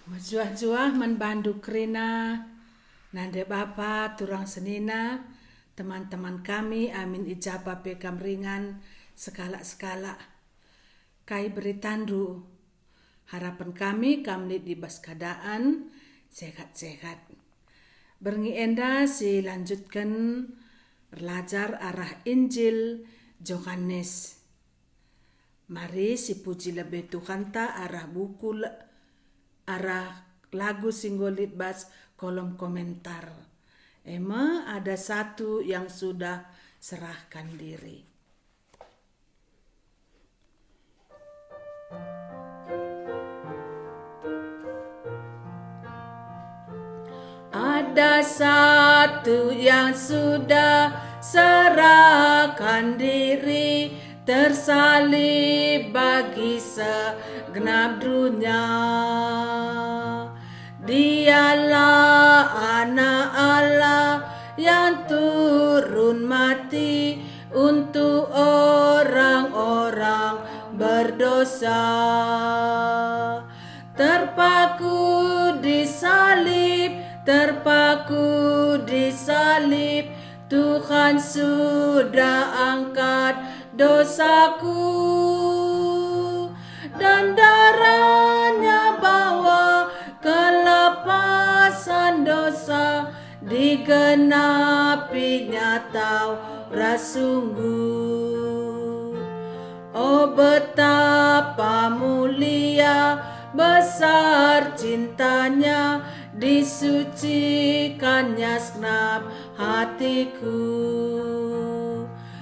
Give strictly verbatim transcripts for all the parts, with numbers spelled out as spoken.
Mejuah-juah man bandu kerina, nande bapa, turang senina, teman-teman kami, amin i ja pe kam ringan, sekalak-sekalak. Kai beritandu? Harapen kami kam lit i bas keadaan sehat-sehat. Berngi enda silanjutken erlajar arah Injil Johanes. Mari sipuji lebe Tuhanta arah buku le-, arah lagu si enggo lit bas kolom komentar. E me, ada satu yang sudah serahkan diri. Ada satu yang sudah serahkan diri, tersalib bagi segenap dunia. Dialah Anak Allah yang turun mati untuk orang-orang berdosa. Terpaku di salib, terpaku di salib, Tuhan sudah angkat dosaku. Dan darah-Nya bawa kelepasan dosa, digenapi-Nya tau ras sungguh. Oh, betapa mulia, besar cinta-Nya, disucikan-Nya segenap hatiku.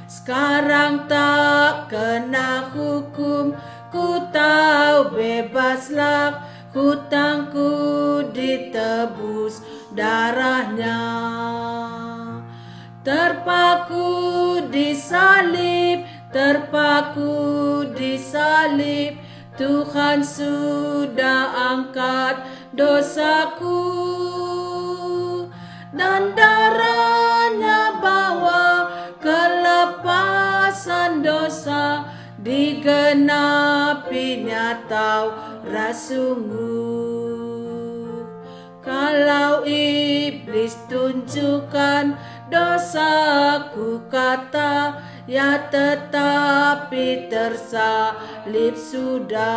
Sekarang tak kena hukum, ku tau bebaslah, hutangku ditebus darah-Nya. Terpaku di salib, terpaku di salib, Tuhan sudah angkat dosaku. Dan darah-Nya bawa kelepasan dosa, digenapi-Nya tau ras sungguh. Kalau iblis tunjukkan dosaku kata, ia tetapi tersalib sudah.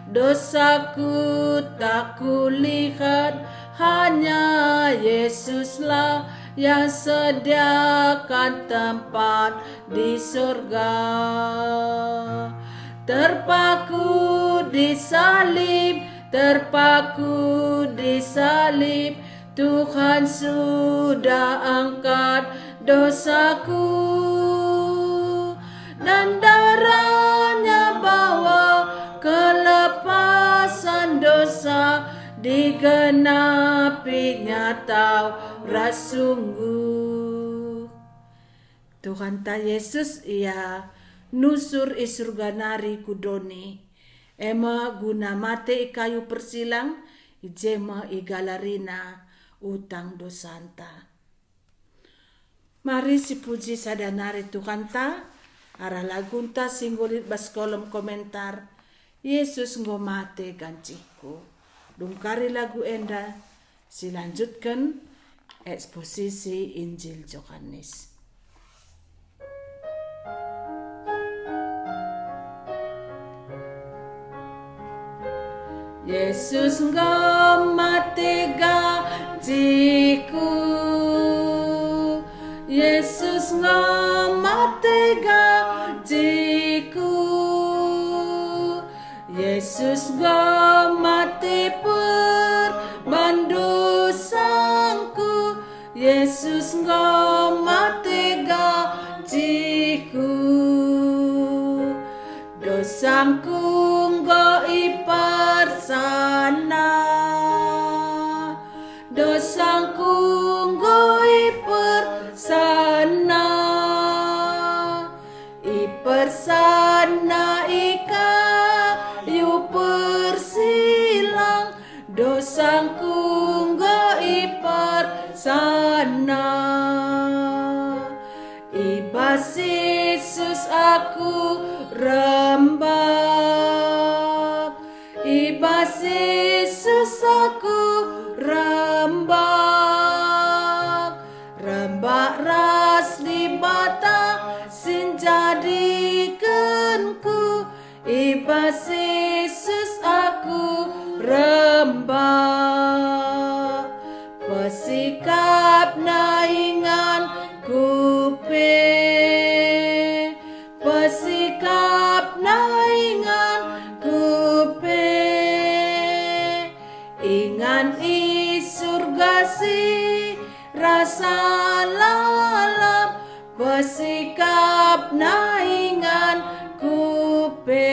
Dosaku tak kulihat, hanya Yesuslah yang sediakan tempat di sorga. Terpaku di salib, terpaku di salib, Tuhan sudah angkat dosaku. Dan darah-Nya bawa kelepasan dosa, digenapi-Nya tau ras sungguh. Tuhanta Yesus, Ia nusur i surga nari ku doni, e me guna mate i kayu persilang, i je me igalarina utang dosanta. Mari sipuji sada nari Tuhanta, arah lagunta si enggo lit bas kolom komentar, "Yesus enggo mate gancihku." Dungkari lagu enda, silanjutken eksposisi Injil Johanes. Yesus enggo mate gancihku. Yesus enggo mate gancihku. Yesus enggo mate perban dosangku. Yesus enggo mate gancihku. Dosangku enggo ipersana. Dosangku enggo ipersana. Ipersana i kayu persilang. Dosangku enggo ipersana. I bas Yesus aku rembak. I Bas Jesus aku rembak, rembak ras Dibata si njadikenku. I bas Jesus aku rembak, pesikapna inganku pe, pesikapna inganku pe. Ingan i Surga si rasa lalap, pesikapna inganku pe.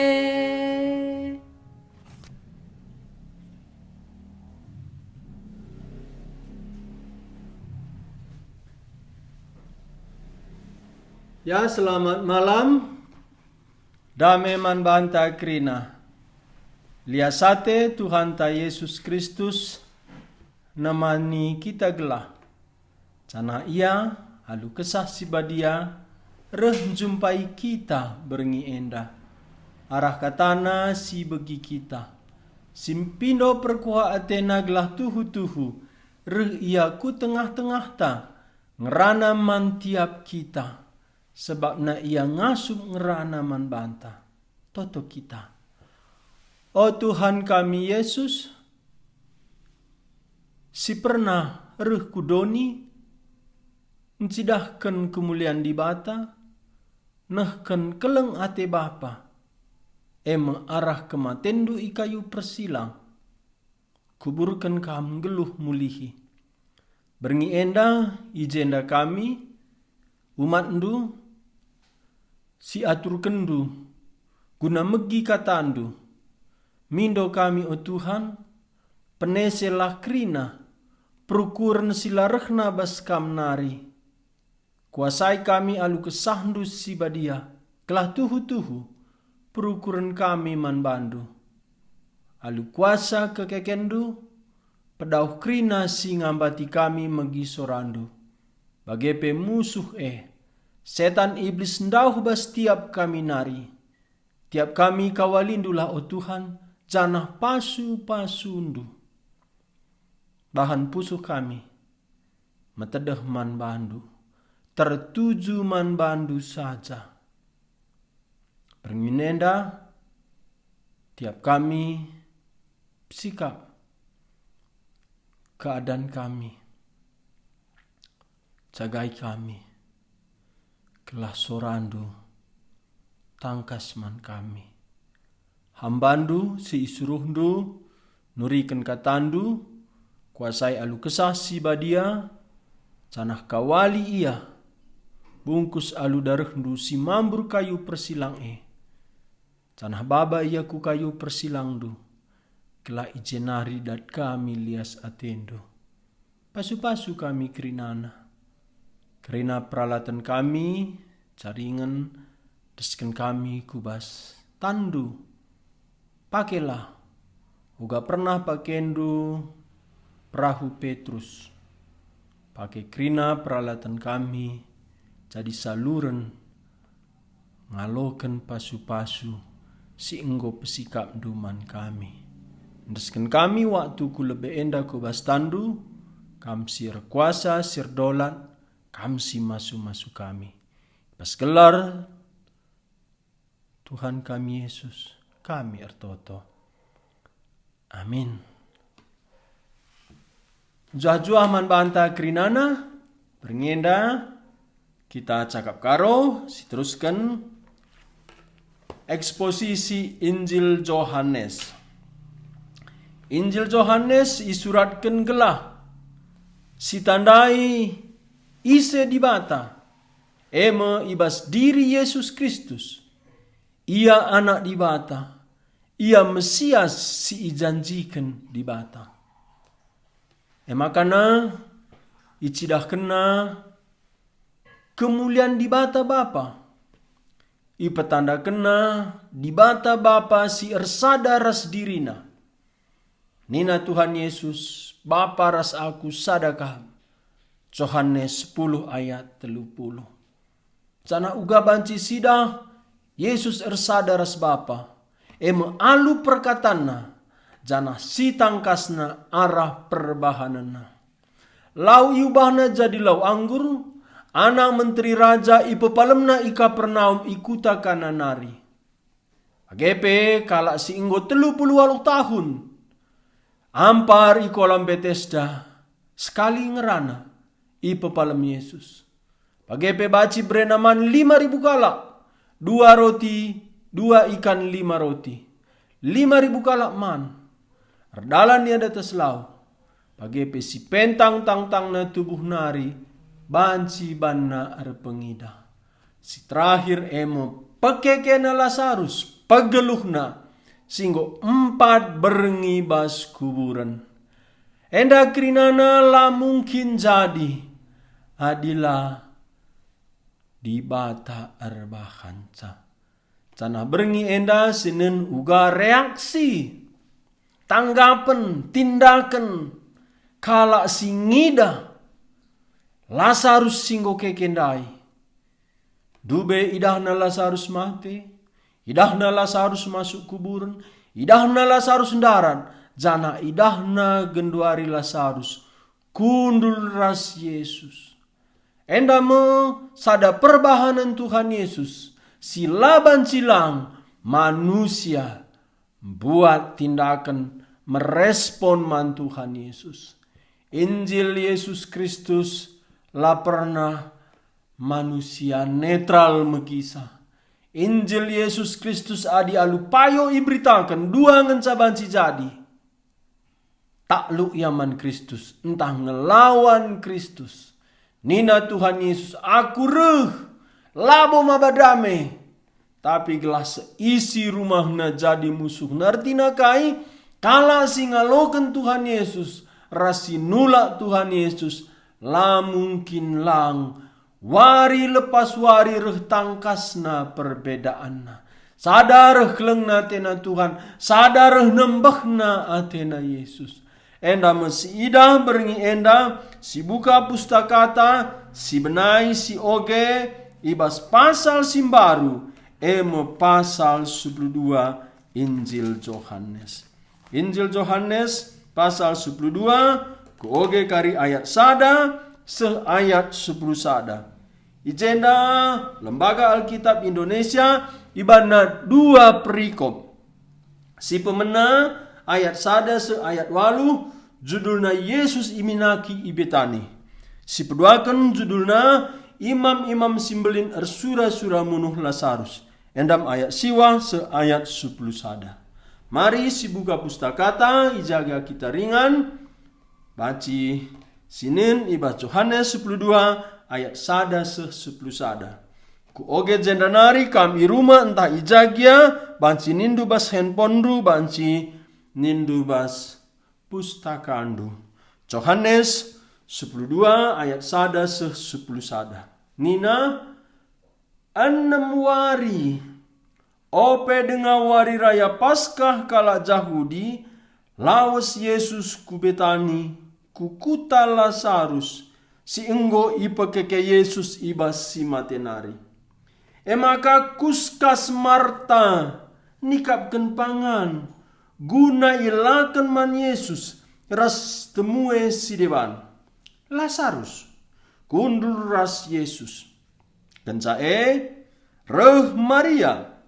Ya, selamat malam. Dame man banta kerina. Lias ate Tuhanta Yesus Kristus nemani kita gelah. Janah Ia, alu Kesah Si Badia, reh njumpai kita berngi enda. Arah kataNa si begi kita. Si mpindo perkuah ateNa gelah tuhu-tuhu, reh Ia ku tengah-tengahta, ngerana man tiap kita. Sebabna Ia ngasup ngerana man banta. Toto kita. O Tuhan kami Yesus, si pernah reh ku doni, ncidahken kemulian Dibata, nehken keleng ate Bapa, e me arah kematenNdu i kayu persilang. Kuburken Kam nggeluh mulihi. Berngi enda i jenda kami, umatNdu, si aturkenNdu, guna megi kataNdu. Mindo kami, o Tuhan, peneselah kerina, perukuren si la rehna bas Kam nari. Kuasai kami alu KesahNdu si Badia, gelah tuhu-tuhu perukuren kami man bandu. Alu kuasa kekekenNdu, pedauh kerina si ngambati kami megi sorandu. Bage pe musuh e, setan Iblis ndauh bas tiap kami nari. Tiap kami kawalindulah, o Tuhan, janah pasu-pasundu. Bahan pusuh kami, metedeh man bandu, tertuju man bandu saja. Berngi enda, tiap kami, sikap, keadan kami, jagai kami, gelah sorandu tangkas man kami. Hambandu si isuruhndu nuriken katandu, kuasai alu Kesah Si Badia, janah kawali ia, bungkus alu darehndu si mambur kayu persilang e. Janah baba ia ku kayu persilangndu, gelah i je nari dat kami lias atendu. Pasu-pasu kami kerinana. Kerina peralaten kami, jaringen, desken kami ku bas tandu. Pakelah, uga pernah pakendu perahu Petrus. Pake kerina peralaten kami, jadi saluren ngaloken pasu-pasu si enggo pesikapndu man kami. Endesken kami waktu ku lebe enda ku bas tandu, Kam si erkuasa, si erdolat, Kam si masu-masu kami. Pas gelar Tuhan kami Yesus, kami ertoto. Amin. Juah-juah man banta kerinana, berngi enda kita cakap karo, siterusken eksposisi Injil Johanes. Injil Johanes isuratken gelah sitandai ise Dibata, e me i bas diri Yesus Kristus. Ia Anak Dibata, Ia Mesias si ijanjiken Dibata. E makana icidahkenna kemulian Dibata Bapa, ipetandakenna Dibata Bapa si ersada ras diriNa. Nina Tuhan Yesus, "Bapa ras Aku sada kap." Johanes sepuluh ayat telu puluh. Janah uga banci sidah, Yesus ersada ras Bapa, e me alu perkatanNa, janah si tangkasna arah perbahanenna. Lau iubahna jadi lau anggur, anak menteri raja ipepalemna i Kapernaum i kuta Kana nari. Bage pe kalak si enggo telu puluh waluh tahun ampar i kolam Betesda, sekali ngerana ipepalem Yesus. Bage pe banci iberena man lima ribu kalak, dua roti, dua ikan lima roti. Lima ribu kalak man. Erdalan ia datas lau. Bage pe si pentang tangtangna tubuh nari banci banna erpengidah. Si terakhir e me pekekena Lasarus, pegeluhna, si enggo empat berngi bas kuburen. Enda kerinana la mungkin jadi, adi la Dibata erbahanca. Janah berngi enda sinen uga reaksi, tanggapen, tindaken kalak si ngidah Lasarus si enggo keke ndai. Dube idahna Lasarus mate, idahna Lasarus masuk kuburen, idahna Lasarus ndarat, janah idahna genduari Lasarus kundul ras Jesus. Enda me sada perbahanen Tuhan Yesus si la banci lang manusia mbuat tindaken merespon man Tuhan Yesus. Injil Yesus Kristus la pernah manusia netral megisa. Injil Yesus Kristus adi alu payo iberitaken dua ngenca banci jadi. Takluk ia man Kristus, ntah ngelawan Kristus. Nina Tuhan Yesus, "Aku reh, labo maba dame, tapi gelah seisi rumahna jadi musuhna." Ertina kai? Kalak si ngaloken Tuhan Yesus ras si nulak Tuhan Yesus la mungkin lang. Wari lepas wari reh tangkasna perbedaanna. Sada reh kelengna atena Tuhan, sada reh nembehna atena Yesus. Enda me siidah berngi enda, sibuka pustakata, sibenai, sioge, i bas pasal si mbaru, e me pasal sepuluh dua Injil Johanes. Injil Johanes pasal sepuluh dua, kuoge kari ayat sada seh ayat sepuluh sada. I jenda Lembaga Alkitab Indonesia ibanna dua perikop. Si pemena ayat sada seh ayat waluh, judulna Yesus iminaki i Betani. Si peduaken judulna imam-imam si mbelin ersura-sura munuh Lasarus. Endam ayat siwah seh ayat sepuluh sada. Mari sibuka pustakata, i jaga kita ringan, banci sinen i bas Johanes sepuluh dua ayat sada seh sepuluh sada. Kuoge jenda nari kam i rumah ntah i jagia, banci nindu bas handphonendu, banci nindu bas pustakandu. Johanes sepuluh dua ayat sada seh sepuluh sada. Nina, Enem wari, ope denga wari raya Paskah kalak Jahudi, lawes Jesus ku Betani, ku kuta Lasarus, si enggo ipekeke Jesus i bas si mate nari. E maka kuskas Marta nikapken pangan, guna ielaken man Jesus ras temue si deban. Lasarus kundul ras Jesus. Kenca e, reh Maria.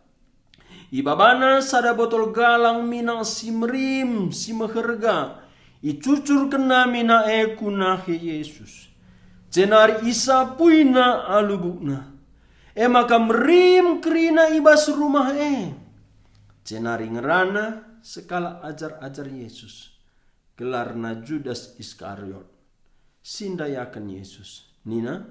Ibabana sada botol galang minak si merim, si meherga. Icucurkenna minak e ku nahe Jesus. Jenari isapuina alu bukna. E maka merim kerina i bas rumah e. Jenari ngerana sekalak ajar-ajar Jesus. Gelarna Judas Iskariot, si ndayaken Jesus. Nina,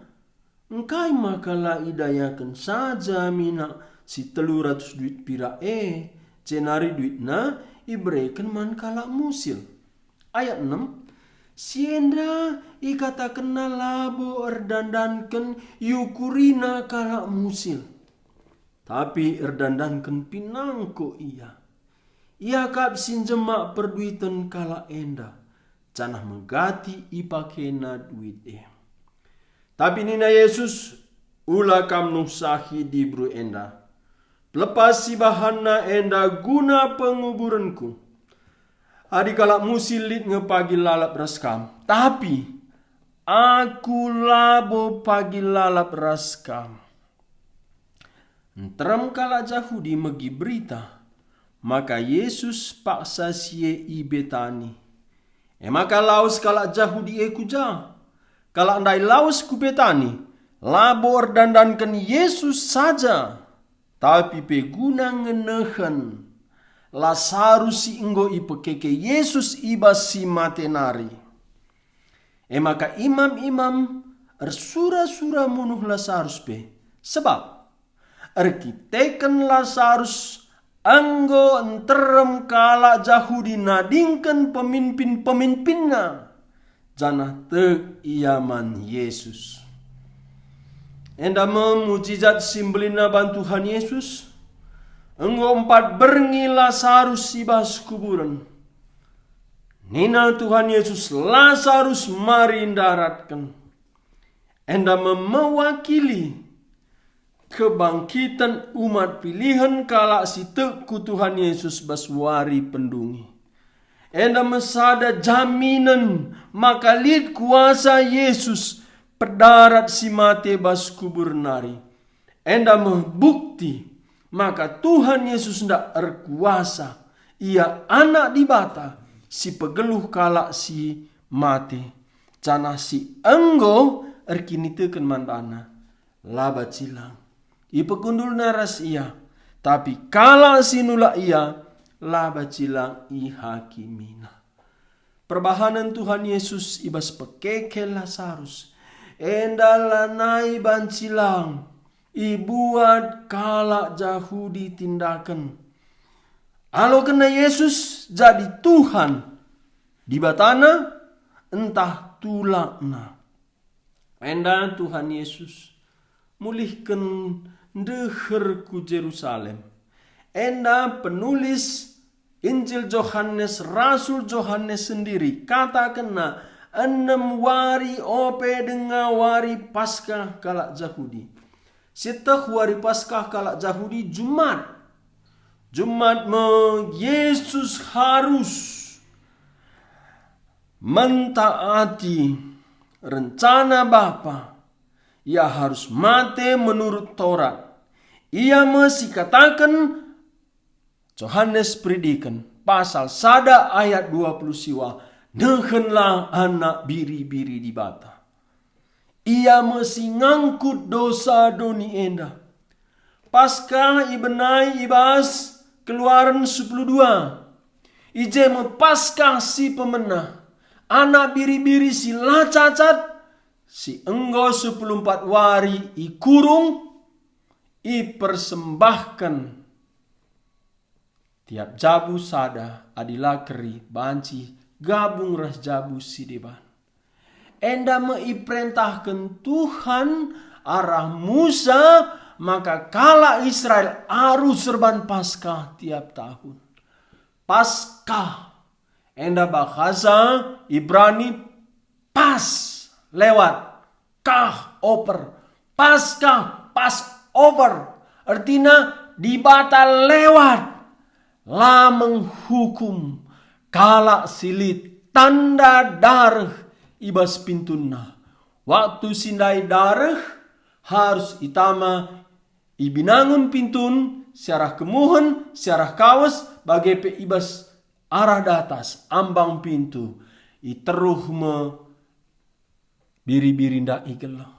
"Engkai maka la idayaken saja minak si telu ratus duit pirak e, jenari duitna ibereken man kalak musil?" Ayat enem, si enda ikatakenna labo erdandanken iukurina kalak musil. Tapi erdandanken pinangko ia. Ia kap si njemak perduiten kalak enda, janah megati ipakena duit e. Tapi nina Jesus, "Ula kam nuhsahi diberu enda. Pelepas sibahanna enda guna penguburenku. Adi kalak musil lit nge pagi lalap ras kam, tapi Aku labo pagi lalap ras kam. Nterem kalak Jahudi megi berita maka Jesus paksa si e i Betani. E maka lawes kalak Jahudi e ku ja. Kalak ndai lawes ku Betani, labo erdandanken Jesus saja, tapi pe guna ngenehen Lasarus si enggo ipekeke Jesus i bas si mate nari. E maka imam-imam ersura-sura munuh Lasarus pe, sebab erkiteken Lasarus enggo nterem kalak Jahudi nadingken peminpin-peminpinna, janah tek ia man Jesus. Enda me mujizat si mbelina ban Tuhan Jesus. Enggo empat berngi Lasarus i bas kuburen. Nina Tuhan Jesus, "Lasarus, mari ndaratken." Enda me mewakili kebangkiten umat pilihen kalak si tek ku Tuhan Jesus bas wari pendungi. Enda me sada jaminen maka lit kuasa Jesus pedarat si mate bas kubur nari. Enda me bukti maka Tuhan Jesus ndak erkuasa. Ia Anak Dibata si pegeluh kalak si mate, janah si enggo erkiniteken man baNa. La banci lang ipekundulNa ras Ia, tapi kalak si nulak Ia la banci lang ihakimiNa. Perbahanen Tuhan Yesus i bas pekeke Lasarus enda lanai banci lang ibuat kalak Jahudi tindaken. Alokenna Yesus jadi Tuhan, Dibatana, ntah tulakna. Enda Tuhan Yesus mulihken ndeher ku Jerusalem. Enda penulis Injil Johanes, Rasul Johanes sendiri, katakenna, "Enem wari ope denga wari Paskah kalak Jahudi." Sieteh wari Paskah kalak Jahudi Jumat. Jumat me Jesus harus mentaati rencana Bapa. Ia harus mate menurut Taurat. Ia me sikataken Johanes Peridiken, pasal sada ayat dua puluh siwa, "Nehenlah Anak Biri-biri Dibata. Ia me si ngangkut dosa doni enda." Paskah ibenai i bas Keluaren sepuluh dua. I je me Paskah si pemena, Anak Biri-biri si la cacat, si enggo sepuluh empat wari ikurung, ipersembahken tiap jabu sada, adi la keri banci gabung ras jabu si deban. Enda me iperentahken Tuhan arah Musa maka kalak Israel arus erban Paskah tiap tahun. Paskah, enda bahasa Ibrani pas, lewat, kah, oper. Paskah, Passover, ertina Dibata lewat, la menghukum kalak si lit tanda dareh i bas pintunna. Waktu si ndai dareh harus itama i binangun pintun, si arah kemuhen, si arah kawes, bage pe i bas arah datas, ambang pintu, iteruh me biri-biri ndai i geluh.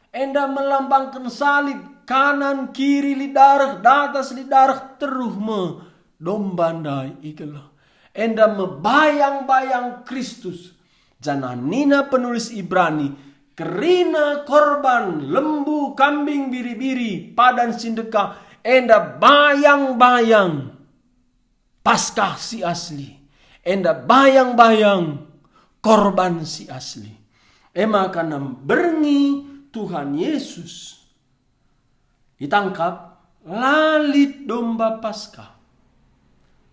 Enda melambangken salib, kanan kiri lit dareh, datas lit dareh, teruh me domba ndai i geluh. Enda me bayang-bayang Kristus. Janah nina penulis Ibrani, kerina korban lembu, kambing, biri-biri, padan si ndekah, enda bayang-bayang Paskah si asli, enda bayang-bayang korban si asli. E maka nem berngi Tuhan Yesus itangkap, la lit domba Paskah.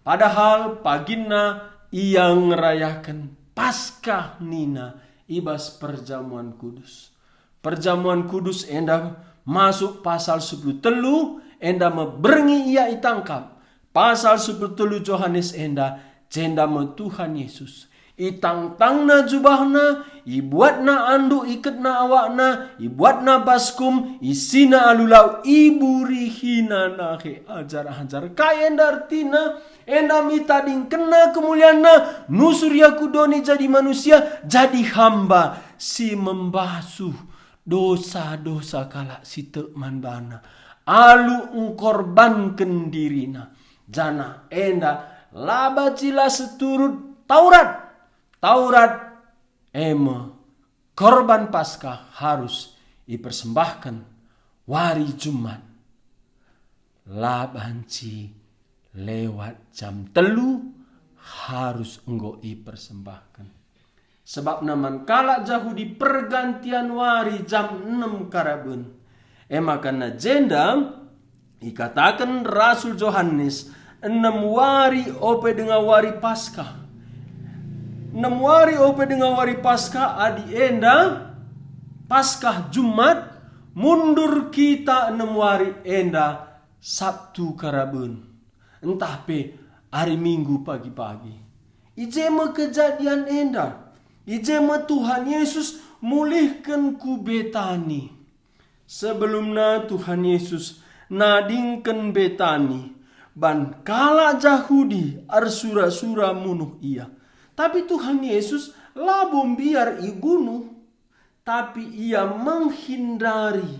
Padahal paginna ia ngerayaken Paskah nina i bas perjamuan kudus. Perjamuan kudus enda masuk pasal sepuluh telu, enda me berngi ia itangkap. Pasal sepuluh telu Johanes enda Jenda me Tuhan Yesus. Itangtangna jubahna, ibuatna anduk iketna awakna, ibuatna baskum, isina alu lau, iburihina nahe ajar-ajar. Kai enda ertina? Enda me itadingkenna kemulianna, nusur ia ku doni jadi manusia, jadi hamba si membasuh dosa-dosa kalak si tek man bana, alu engkorbanken dirina. Janah enda la banci la seturut Taurat. Taurat e me korban Paskah harus ipersembahken wari Jumat. La banci lewat jam telu harus enggo ipersembahken. Sebabna man kalak Jahudi pergantian wari jam enem karaben. E maka na jenda ikataken Rasul Johanes, enem wari ope denga wari Paskah. Enem wari ope denga wari Paskah, adi enda Paskah Jumat, mundur kita enem wari enda Sabtu karaben, ntah pe ari Minggu pagi-pagi. I je me kejadian enda. I je me Tuhan Yesus mulihken ku Betani. Sebelumna Tuhan Yesus nadingken Betani ban kalak Jahudi ersura-sura munuh Ia. Tapi Tuhan Yesus labo mbiar ibunuh, tapi Ia menghindari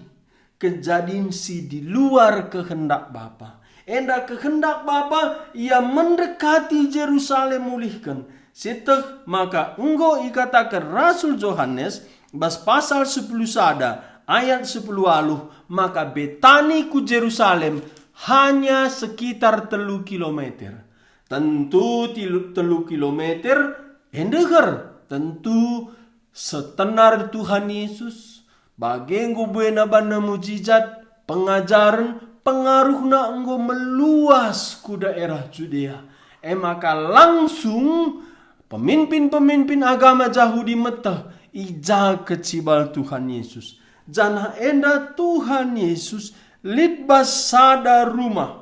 kejadin si di luar kehendak Bapa. Enda kehendak Bapa, Ia mendekati Jerusalem mulihken. Sieteh maka enggo ikataken Rasul Johanes bas pasal sepuluh sada ayat sepuluh waluh, maka Betani ku Jerusalem hanya sekitar telu kilometer. Tentu tilu, telu kilometer e ndeher, tentu setenar Tuhan Yesus, bage enggo buena banna mujizat, pengajaren, pengaruhna enggo meluas ku daerah Judea. E maka langsung pemimpin-pemimpin agama Jahudi meteh i ja kecibal Tuhan Yesus. Janah enda Tuhan Yesus lit bas sada rumah.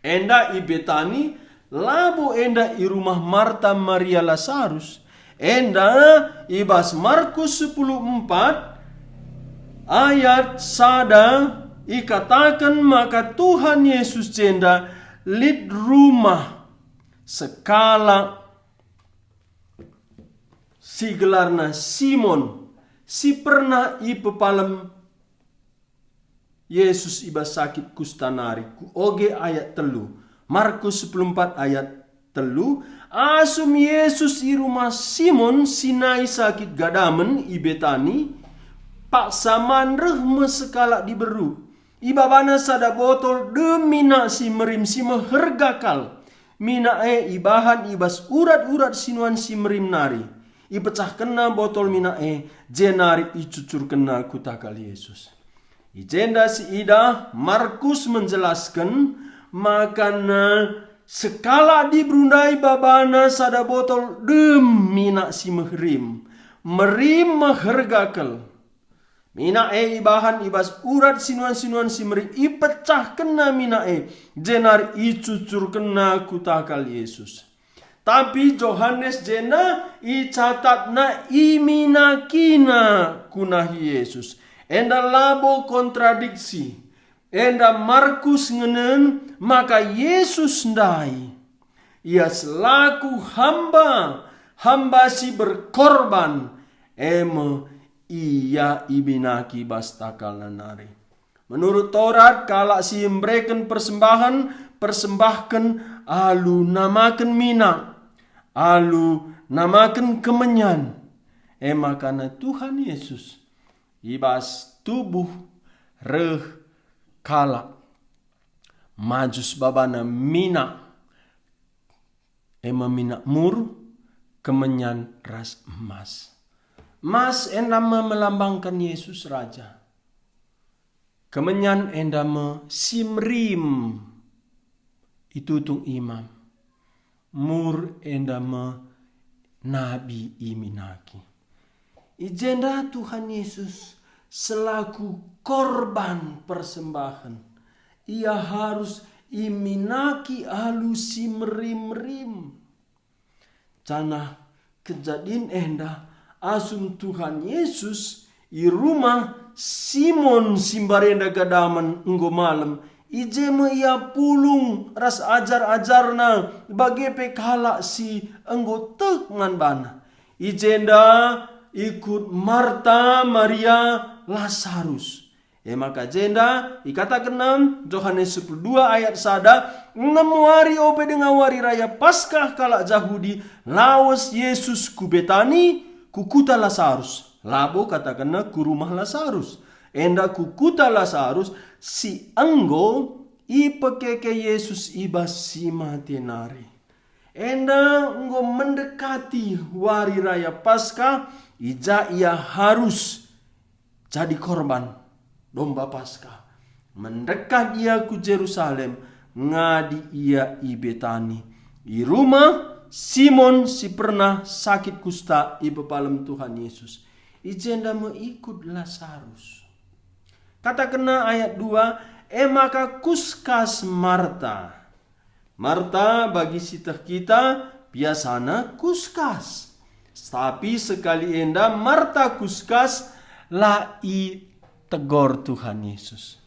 Enda i Betani, labo enda i rumah Marta, Maria, Lasarus. Enda i bas Markus sepuluh empat ayat sada ikataken maka Tuhan Yesus jenda lit rumah sekalak si gelarna Simon, si pernah ipepalem Yesus i bas sakit kusta nari, ku oge ayat telu. Markus sepuluh empat ayat telu, asum Yesus i rumah Simon si nai sakit gadamen i Betani, paksa man reh me sekalak diberu. Ibabana sada botol dem minak si merim si meherga kal. Minak e ibahan i bas urat-urat sinuan si merim nari. Ipecahkenna botol minak e, jenari icucurkenna ku takal Yesus. I jenda siidah Markus menjelasken maka na sekalak diberu ndai babana sada botol dem minak si merim, merim meherga kal. Minak e ibahan i bas urat sinuan-sinuan si merim, ipecahkenna minak e, jenari icucurkenna ku takal Yesus. Tapi Johanes jenda icatatna iminakina ku nahi Yesus. Enda labo kontradiksi. Enda Markus ngenen maka Yesus ndai. Ia selaku hamba, hamba si berkorban, e me Ia iminaki bas takalna nari. Menurut Taurat, kalak si mbereken persembahen, persembahken alu namaken minak, alu namaken kemenyan. E maka na Tuhan Yesus i bas tubuh reh kalak, majus babana minak, e me minak mur, kemenyan ras emas. Emas enda me melambangken Yesus Raja. Kemenyan enda me si merim itutung imam. Mur enda me nabi iminaki. I jenda Tuhan Yesus selaku korban persembahen. Ia harus iminaki alu si merim-merim. Janah kejadin enda asum Tuhan Yesus i rumah Simon si mbarenda gadamen enggo malem, i je me ia pulung ras ajar-ajarNa, bage pe kalak si enggo tek man baNa. I jenda ikut Marta, Maria, Lasarus. E maka jenda ikatakenna, Johanes sepuluh dua ayat sada, "Enem wari ope denga wari raya Paskah kalak Jahudi, lawes Jesus ku Betani, ku kuta Lasarus." Labo katakenna ku rumah Lasarus, enda ku kuta Lasarus si enggo ipekeke Jesus i bas si mate nari. Enda enggo mendekati wari raya Paskah, i ja ia harus jadi korban domba Paskah. Mendekat ia ku Jerusalem, ngadi ia i Betani, i rumah Simon si pernah sakit kusta ipepalem Tuhan Yesus. I jenda me ikut Lasarus. Katakenna ayat dua, "E maka kuskas Marta." Marta bagi si teh kita biasana kuskas. Tapi sekali enda Marta kuskas la itegor Tuhan Yesus.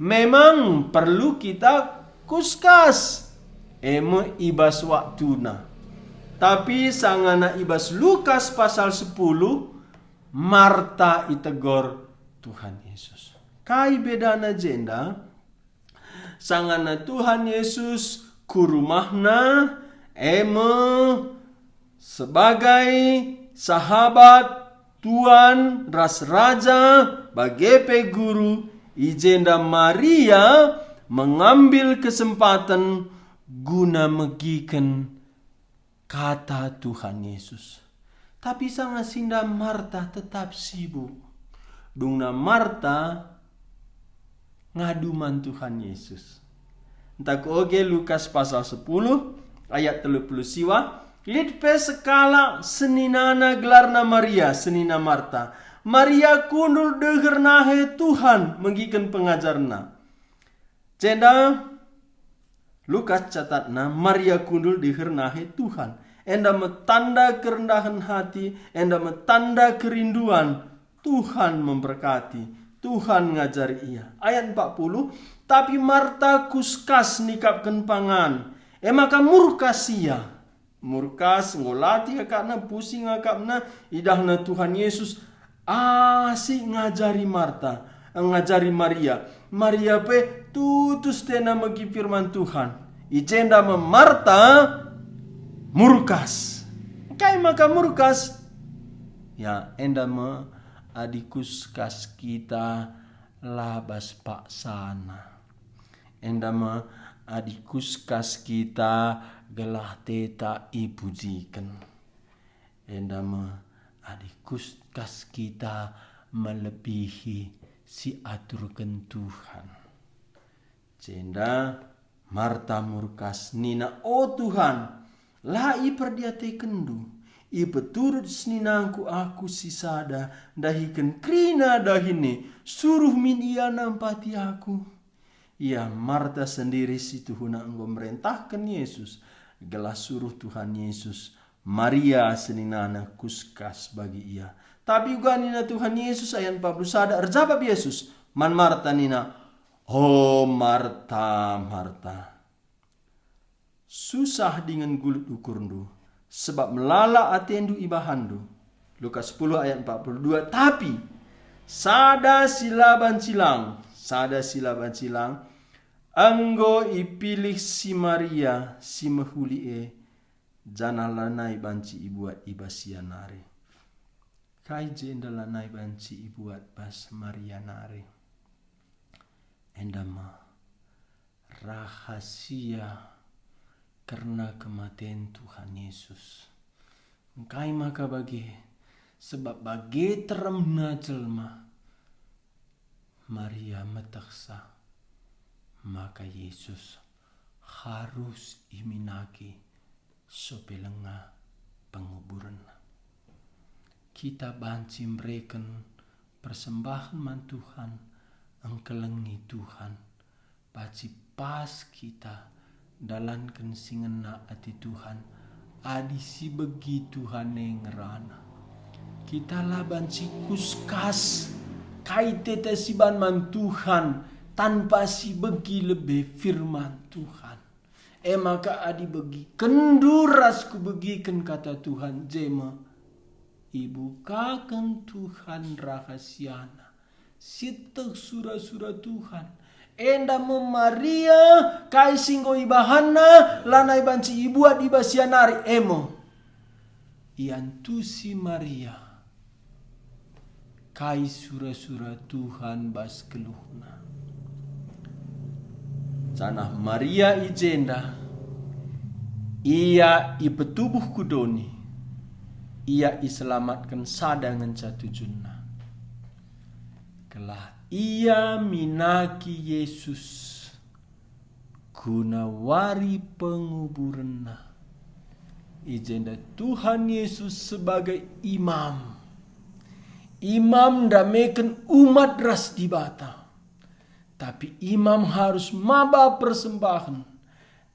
Memang perlu kita kuskas, e me i bas waktuna. Tapi sangana i bas Lukas pasal sepuluh, Marta itegor Tuhan Yesus. Kai bedana jenda? Sangana Tuhan Yesus ku rumahna, e me sebagai sahabat, tuan ras raja, bage pe guru, i jenda Maria mengambil kesempatan guna megiken kata Tuhan Yesus. Tapi sanga sinda Marta tetap sibuk. Dungna Marta ngadu man Tuhan Yesus. Ntah kuoge Lukas pasal sepuluh ayat telu puluh siwa, lit pe sekalak seninana gelarna Maria, senina Marta. Maria kundul deher nahe Tuhan megiken pengajarna. Jenda Lukas catatna Maria kundul deher nahe Tuhan. Enda me tanda kerendahen hati, enda me tanda kerinduan. Tuhan memberkati, Tuhan ngajari ia. Ayat empat puluh, tapi Marta kuskas nikapken pangan. E maka murkas ia. Murkas, enggo latih akapna, pusing akapna, idahna Tuhan Yesus asik ngajari Marta, ngajari Maria. Maria pe tutus atena megi firman Tuhan. I jenda me Marta murkas. Kai maka murkas? Ya, enda me adi kuskas kita la bas paksana. Enda me adi kuskas kita gelah teta ipujiken. Enda me adi kuskas kita melebihi si aturken Tuhan. Jenda Marta murkas nina, "O Tuhan, la iperdiatekenNdu. Ipeturut seninangku aku si sada ndahiken kerina dahin e, suruh min ia nampati aku." Ia Marta sendiri si tuhuna enggo merentahken Yesus, gelah suruh Tuhan Yesus Maria seninana kuskas bagi ia. Tapi uga nina Tuhan Yesus, ayat empat puluh sada, erjabap Yesus man Marta nina, "O Marta, Marta, susah dingen gulut ukurndu, sebab melala atendu ibahanndu." Lukas sepuluh ayat empat puluh dua, tapi sada si la banci lang, sada si la banci lang, enggo ipilih si Maria si mehuli e, janah lanai banci ibuat i bas ia nari. Kai jenda lanai banci ibuat bas Maria nari? Enda me rahasia kerna kematen Tuhan Yesus. Engkai maka bage? Sebab bage teremna jelma. Maria metehsa maka Yesus harus iminaki sope lenga penguburenna. Kita banci mereken persembahen man Tuhan, engkelengi Tuhan, banci pas kita dalanken si ngena ate Tuhan, Adi sibegi Tuhan e ngerana, kita la banci kuskas kai teta siban man Tuhan tanpa sibegi lebe firman Tuhan. E maka adi begikenndu ras kubegiken kata Tuhan, jeme ibukaken Tuhan rahasiana. Sieteh sura-sura Tuhan. Enda me Maria, kai si enggo ibahanna, lanai banci ibuat i bas ia nari, e me. Iantusi Maria kai sura-sura Tuhan bas geluhna. Janah Maria i jenda, ia ipetubuh ku doni, ia iselamatken sada ngenca tujunna. Gelah ia minaki Yesus guna wari penguburenna. I jenda Tuhan Yesus sebagai imam. Imam ndameken umat ras Dibata. Tapi imam harus maba persembahen.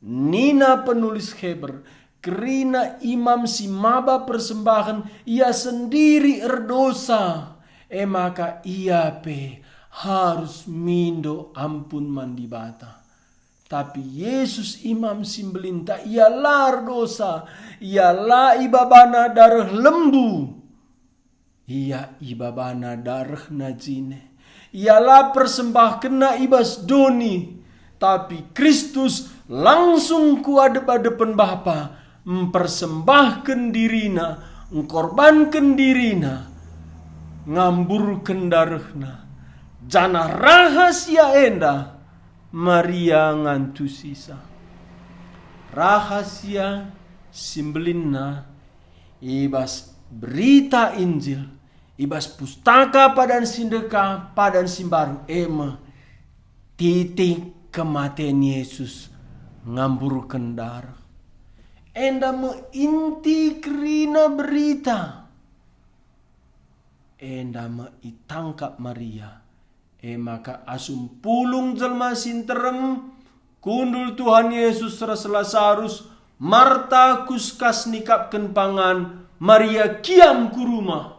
Nina penulis Heber, kerina imam si maba persembahen, ia sendiri erdosa, e maka ia pe harus mindo ampun man Dibata. Tapi Yesus imam si mbelinta, ia la erdosa, ia la ibabana dareh lembu. Ia ibabana darehna jine. Ia la persembahkenna i bas doni, tapi Kristus langsung ku adep-adepen Bapa, mpersembahken dirina, engkorbanken dirina, ngamburken darehna. Janah rahasia enda Maria ngantusisa. Rahasia si mbelinna i bas berita Injil, i bas pustaka Padan si Ndeka, Padan si Mbaru, e me titik kematen Yesus ngamburken dareh. Enda me inti kerina berita. Enda me itangkap Maria. E maka asum pulung jelma si nterem, kundul Tuhan Yesus ras Lasarus, Marta kuskas nikapken pangan, Maria kiam ku rumah.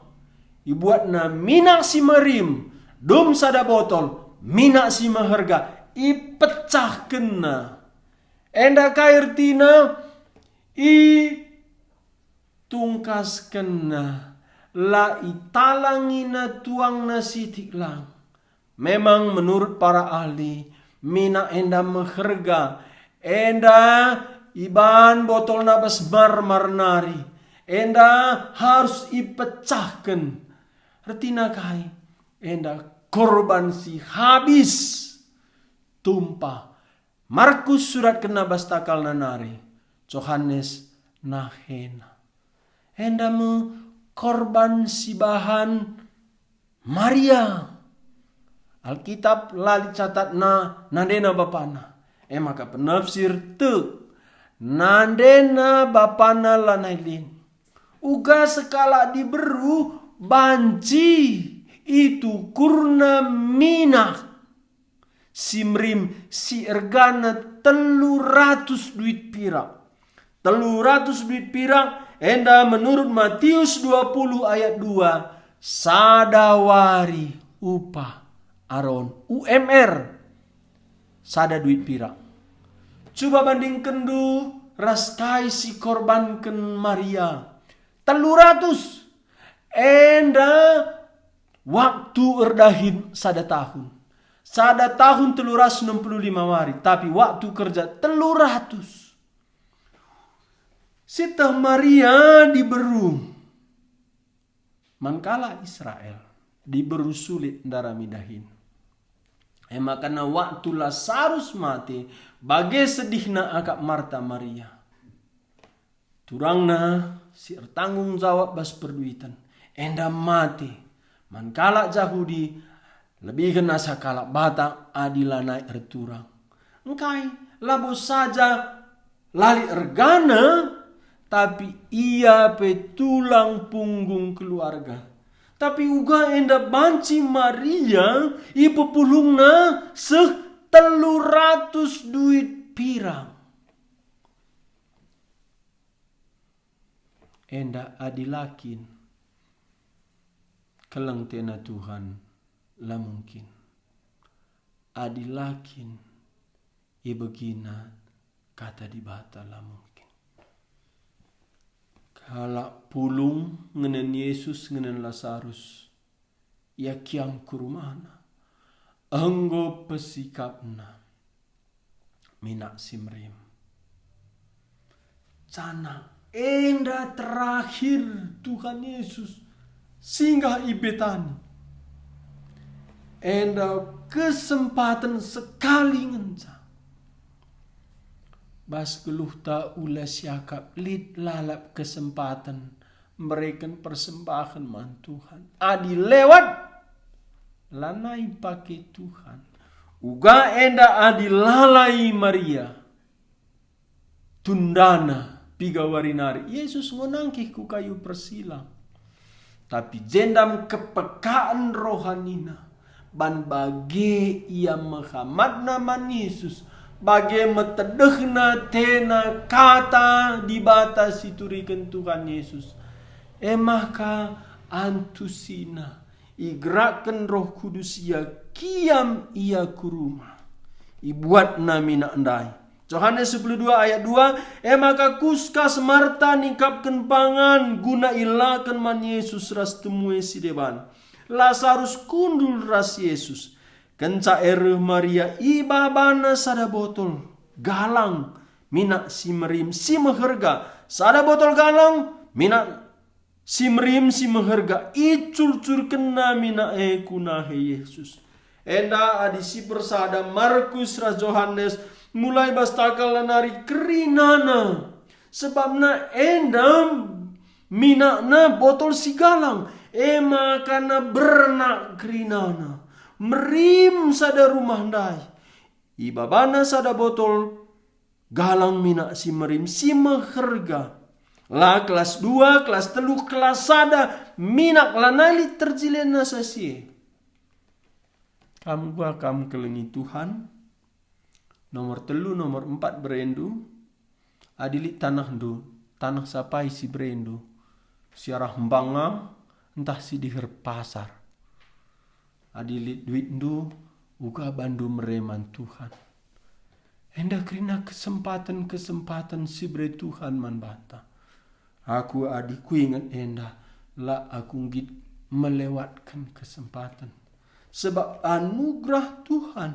Ibuatna minak si merim, dum sada botol, minak si meherga, ipecahkenna. Enda kai ertina? I tungkaskenna, la italangina tuangna sitik lang. Memang menurut para ahli, minak enda meherga, enda iban botolna bas marmar nari, enda harus ipecahken. Ertina kai? Enda korban si habis tumpah. Markus suratkenna bas takalna nari, Johanes nahena. Enda me korban si bahan Maria. Alkitab la icatatna nandena bapana. E maka penafsir tek, nandena bapana lanai lit. Uga sekalak diberu banci itukurna minak si merim si ergana telu ratus duit pirak. Telu ratus duit pirak, enda menurut Matius dua puluh ayat dua, sada wari upah Aron, U M R, sada duit pirak. Cuba bandingkenndu ras kai si korbanken Maria. Telu ratus. Enda waktu erdahin sada tahun. Sada tahun telu ratus enam puluh lima wari, tapi waktu kerja telu ratus. Sieteh Maria diberu man kalak Israel, diberu sulit ndarami dahin. E maka waktu Lasarus mate, bage sedihna akap Marta Maria. Turangna si ertanggung jawab bas perduiten, enda mate. Man kalak Jahudi, lebihen asa kalak Batak adi lanai erturang. Engkai, labo saja la lit ergana, tapi ia pe tulang punggung keluarga. Tapi uga enda banci Maria ipepulungna seh telu ratus duit pirak. Enda adi la kin keleng tena Tuhan, la mungkin. Adi la kin ibegina Kata Dibata, la mungkin. Kalak pulung ngenen Yesus, ngenen Lasarus, ia kiam ku rumahna. Enggo pesikapna minak si merim. Janah enda terakhir Tuhan Yesus singgah i Betani. Enda kesempaten sekali ngenca. Bas geluhta ula siakap lit lalap kesempaten mereken persembahen man Tuhan. Adi lewat, lanai pake Tuhan. Uga enda adi lalai Maria, tundana piga wari nari, Yesus enggo nangkih ku kayu persilang. Tapi jenda me kepekaan rohanina, ban bage ia mehamatna man Yesus, bage me tedehna tena Kata Dibata si ituriken Tuhan Yesus. E maka antusina igerakken Roh Kudus ia, kiam ia ku rumah. Ibuatna minak ndai. Johanes sepuluh dua ayat dua, "E maka kuska semarta ningkapken pangan guna ilaken man Yesus ras temue si deban." Lasarus kundul ras Yesus. Kenca e reh Maria, ibabana sada botol galang minak si merim si meherga, sada botol galang minak si merim si meherga, icurcurkenna minak e ku nahe Yesus. Enda adi sipersada Markus ras Johanes, mulai bas takal nari kerinana. Sebabna enda minakna botol si galang, e maka na bernak kerinana. Merim sada rumah ndai. Ibabana sada botol galang minak si merim si meherga. La kelas dua, kelas telu, kelas sada, minak lanai lit terjilena sasi e. Kam uga kam kelengi Tuhan. Nomor telu, nomor empat berendu. Adi lit tanahndu, tanah sapai si berendu, si arah mbanga, ntah si diher pasar. Adi lit duitndu, uga bandu mere man Tuhan. Enda kerina kesempaten-kesempaten si bere Tuhan man banta. Aku adi kuinget enda, la aku nggit melewatken kesempaten. Sebab anugerah Tuhan,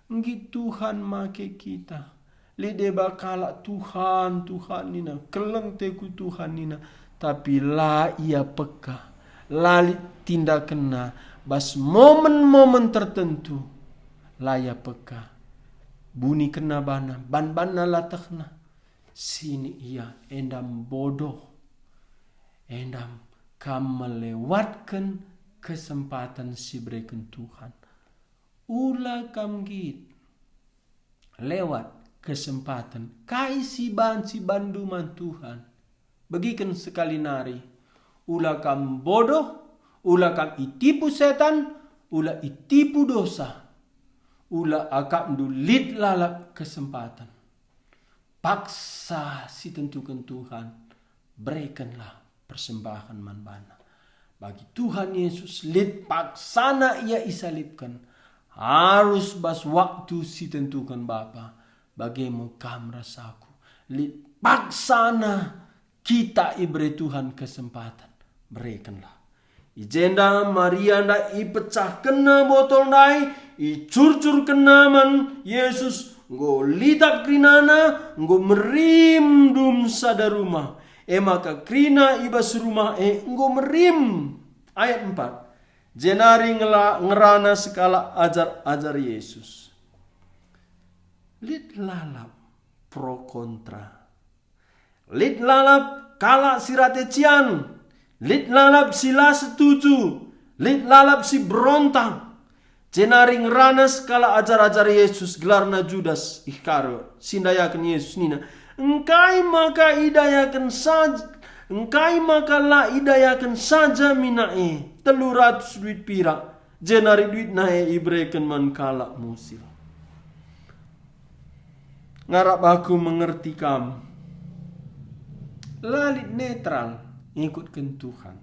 nggit Tuhan make kita. Lit deba kalak Tuhan, Tuhan nina, keleng teku Tuhan nina, tapi la ia peka, la lit tindakenna bas momen-momen tertentu, la ia peka. Bunikenna bana, ban-banna la tehna, sini ia, enda bodoh, enda kam melewatken kesempaten si bereken Tuhan. Ula kam nggit lewat kesempaten kai si banci bandu man Tuhan. Begiken sekali nari, ula kam bodoh, ula kam itipu setan, ula itipu dosa, ula akapndu lit lalap kesempaten. Paksa si tentuken Tuhan, berekenlah persembahen man baNa. Bagi Tuhan Yesus lit paksana Ia isalibken, arus bas waktu si tentuken Bapa, bage me kam ras aku. Lit paksana kita ibere Tuhan kesempaten, berekenlah. I jenda Maria ndai ipecahkenna botol ndai, icurcurkenna man Yesus, enggo litap kerinana, enggo merim dum sada rumah. E maka kerina i bas rumah e enggo merim. Ayat empat. Jenari ngela-, ngerana sekalak ajar-ajar Yesus. Lit lalap pro kontra. Lit lalap kalak si rate cian, lit lalap si la setuju, lit lalap si berontak. Jenari ngerana sekalak ajar-ajar Yesus, gelarna Judas Iskariot, si ndayaken Yesus nina, "Engkai maka idayaken saj-, engkai maka la idayaken saja minak e, telu ratus duit pirak?" Jenari duitna e ibereken man kalak musil. Ngarap aku mengerti kam. La lit netral. ngikutken Tuhan.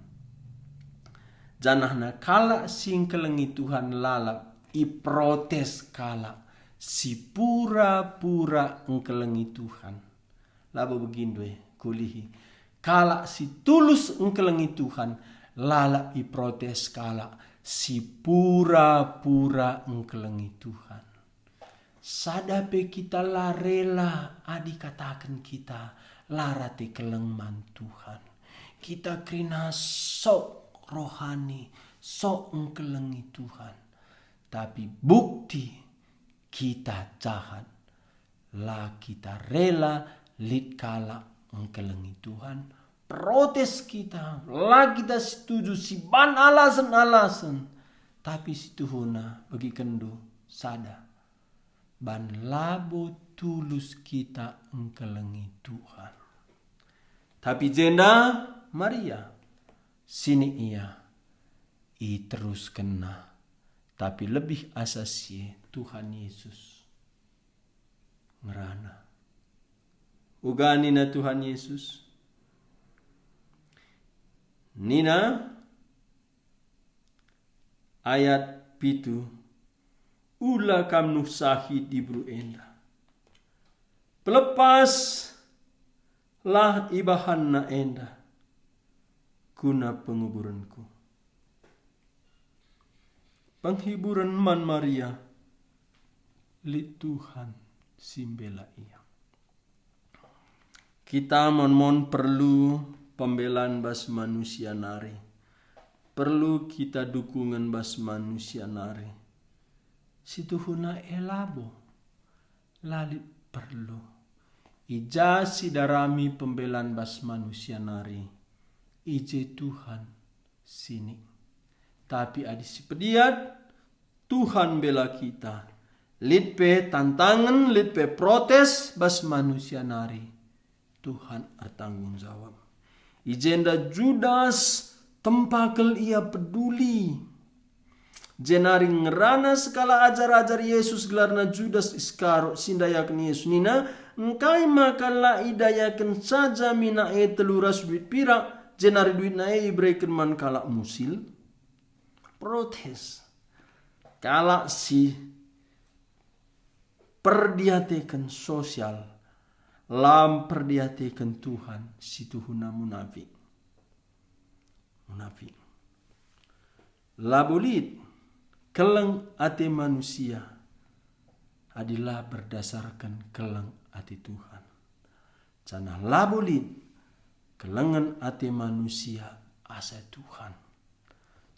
Janahna kalak si ngkelengi Tuhan lalap iprotes kalak si pura-pura ngkelengi Tuhan. Labo begindu e, kulihi. Kalak si tulus ngkelengi Tuhan lalap iprotes kalak si pura-pura ngkelengi Tuhan. Sada pe kita la rela adi kataken kita la rate keleng man Tuhan. Kita kerina sok rohani, sok ngkelengi Tuhan. Tapi bukti kita jahat. La kita rela lit kalak ngkelengi Tuhan. Protes kita, la kita setuju siban alasen-alasen. Tapi situhuna begikenndu sada. Ban labo tulus kita ngkelengi Tuhan. Tapi jenda Maria, sinik ia, iteruskenna. Tapi lebih asa si e Tuhan Yesus ngerana. Uga nina Tuhan Yesus, nina, ayat pitu, "Ula kam nuhsahi diberu enda. Pelepaslah ibahanna enda guna penguburenku." Penghiburen man Maria, lit Tuhan si mbela ia. Kita mon-mon perlu pembelan bas manusia nari. Perlu kita dukungen bas manusia nari. Situhuna e labo, la lit perlu. I ja sidarami pembelan bas manusia nari, i je Tuhan sinik. Tapi adi sipediat, Tuhan mbela kita. Lit pe tantangen, lit pe protes bas manusia nari, Tuhan ertanggung jawab. I jenda Judas tempa kal ia peduli. Jenari ngerana sekalak ajar-ajar Yesus, gelarna Judas Iskariot, si ndayaken Yesus. Nina, "Engkai maka la idayaken saja minak e telu ras duit pirak, jenari duitna e ibereken man kalak musil?" Protes. Kalak si perdiateken sosial, la mperdiateken Tuhan, situhuna munafik. Munafik. Labo lit keleng ate manusia adi la berdasarken keleng ate Tuhan. Janah labo lit kelengen ate manusia asa Tuhan.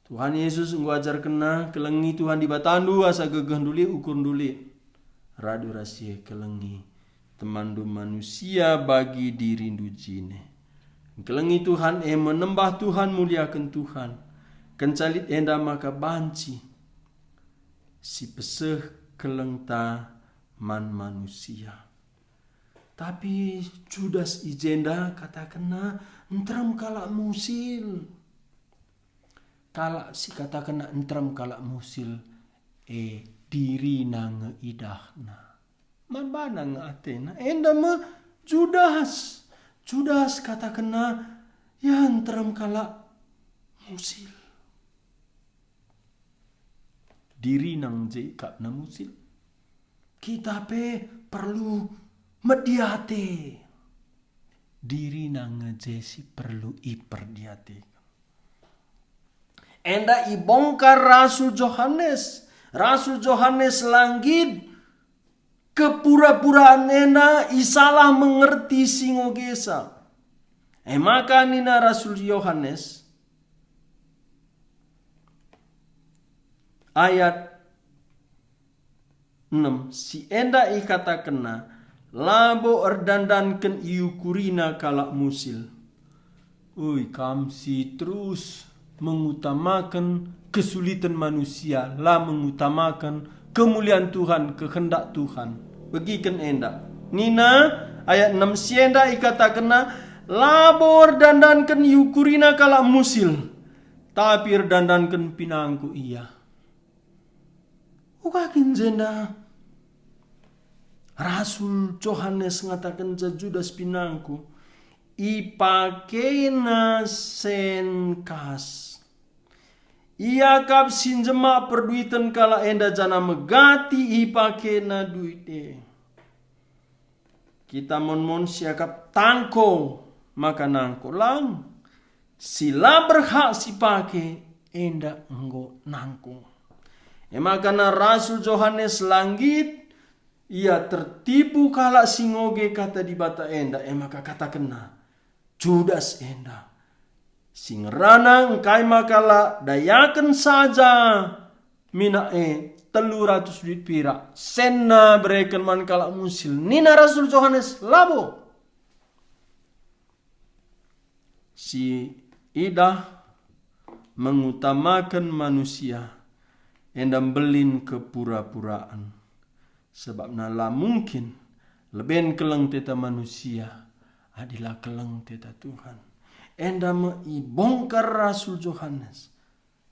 Tuhan Yesus enggo ajarkenna, "Kelengi Tuhan Dibatandu asa gegehndu lit, ukurndu lit." Radu ras si e kelengi temanndu manusia bagi dirindu jine. Kelengi Tuhan e menembah Tuhan, muliaken Tuhan. Kenca lit enda maka banci sipeseh kelengta man manusia. Tapi Judas i jenda katakenna nterem kalak musil. Kalak si katakenna nterem kalak musil, e, dirina nge idahna. Man bana nge atena. Enda me Judas. Judas katakenna, ya, nterem kalak musil. Dirina nge je ikapna musil. Kita pe perlu mediate. Dirina nge je si perlu iperdiateken. Enda ibongkar Rasul Johanes. Rasul Johanes la nggit kepura-puraan enda, isalah mengerti singogesa. E maka nina Rasul Johanes, ayat enem, si enda ikatakenna, labo erdandanken iukurina kalak musil. Ui, kam si terus mengutamaken kesulitan manusia, la mengutamaken kemulian Tuhan, kehendak Tuhan. Begiken enda. Nina ayat enem si enda ikatakenna, labo erdandanken iukurina kalak musil, tapi erdandanken pinangku ia. Uga kin jenda Rasul Johanes ngatakenca Judas pinangku, ipakena sen kas. Ia kap si njemak perduiten kalak enda janah megati ipakena duit e. Kita mon-mon siakap tangko maka nangko lang, si la berhak sipake enda enggo nangko. E maka na Rasul Johanes la nggit, ia tertipu kalak si ngoge kata Dibata enda, e maka katakenna, "Judas enda, si ngerana engkai maka la dayaken saja minak e telu ratus duit pirak, senna bereken man kalak musil." Nina Rasul Johanes, "Labo!" Si idah mengutamaken manusia, enda mbelin kepura-puraan. Sebabna la mungkin leben keleng teta manusia adi la keleng teta Tuhan. Enda me ibongkar Rasul Johanes.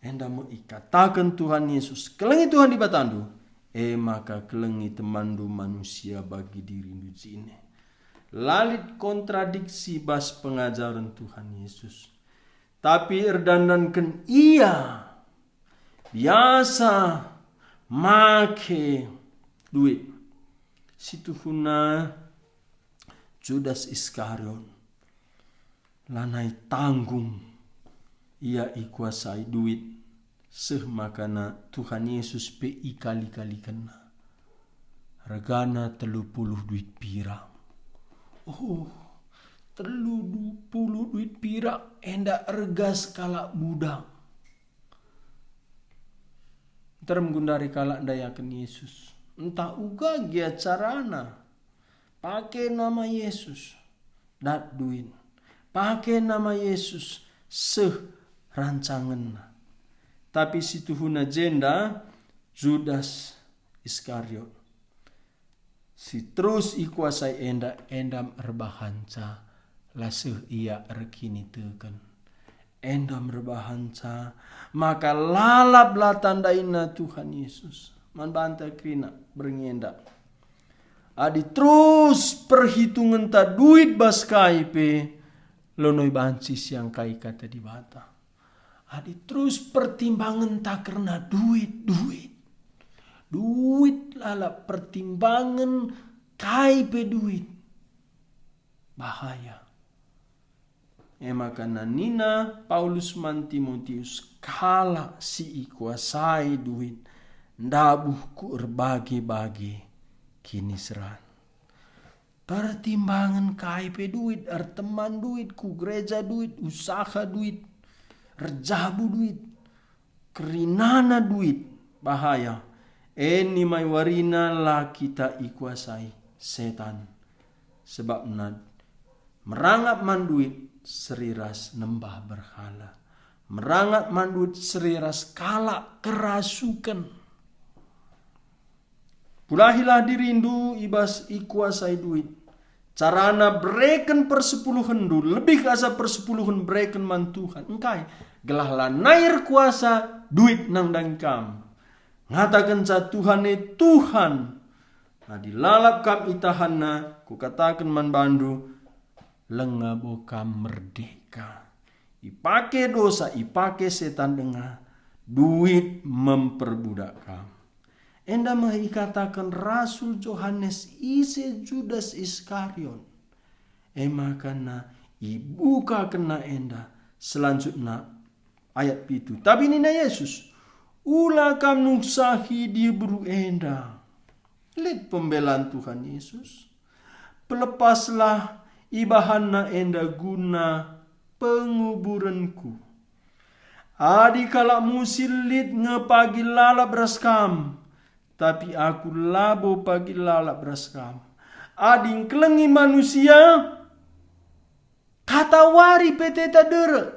Enda me ikataken Tuhan Yesus, "Kelengi Tuhan Dibatandu, e maka kelengi temanndu manusia bagi dirindu jine." La lit kontradiksi bas pengajaren Tuhan Yesus. Tapi erdandanken ia biasa make duit. Situhuna Judas Iskariot lanai tanggung ia ikuasai duit, seh makana Tuhan Yesus pe ikali-kalikenna. Regana telu puluh duit pirak. Oh, telu puluh duit pirak enda erga sekalak budak. Nterem gundari kalak ndayaken Yesus. Ntah uga gia carana. Pake nama Yesus, dat duit. Pake nama Yesus, seh rancangenna. Tapi situhuna jenda Judas Iskariot, si terus ikuasai enda, enda erbahanca la seh ia erkiniteken. Enda erbahanca maka lalap la tandaina Tuhan Yesus man banta kerina berngi enda. Adi terus perhitungenta duit bas kai pe, lonoi banci siangkai kata Dibata. Adi terus pertimbangenta kerna duit, duit. Duit lalap pertimbangen kai pe duit. Bahaya. E maka nina Paulus man Timotius, "Kalak si ikuasai duit ndabuh ku erbage-bage kiniseran." Pertimbangen kai pe duit, erteman duit, ku gereja duit, usaha duit, erjabu duit, kerinana duit, bahaya. E nimai warina la kita ikuasai setan. Sebabna merangap man duit seri ras nembah berhala. Merangap man duit seri ras kalak kerasuken. Pulahilah dirindu i bas ikuasai duit. Carana bereken persepuluhenndu, lebih asa persepuluhen bereken man Tuhan. Engkai? Gelah lanai erkuasa duit nandangi kam. Ngatakenca Tuhan e, "Tuhan, adi lalap kam itahanna, kukataken man bandu, langa bo kam merdeka." Ipake dosa, ipake setan denga, duit memperbudak kam. Enda me ikataken Rasul Johanes ise Judas Iskariot. E maka na ibukakenna enda. Selanjutna, ayat pitu. Tapi nina Yesus, "Ula kam nuksahi diberu enda." Lit pembelan Tuhan Yesus. "Pelepaslah ibahanna enda guna penguburenku. Adi kalak musil lit nge pagi lalap ras kam, tapi aku labo pagi lalap ras kam. Adi ngkelengi manusia, katawari pe teta derek.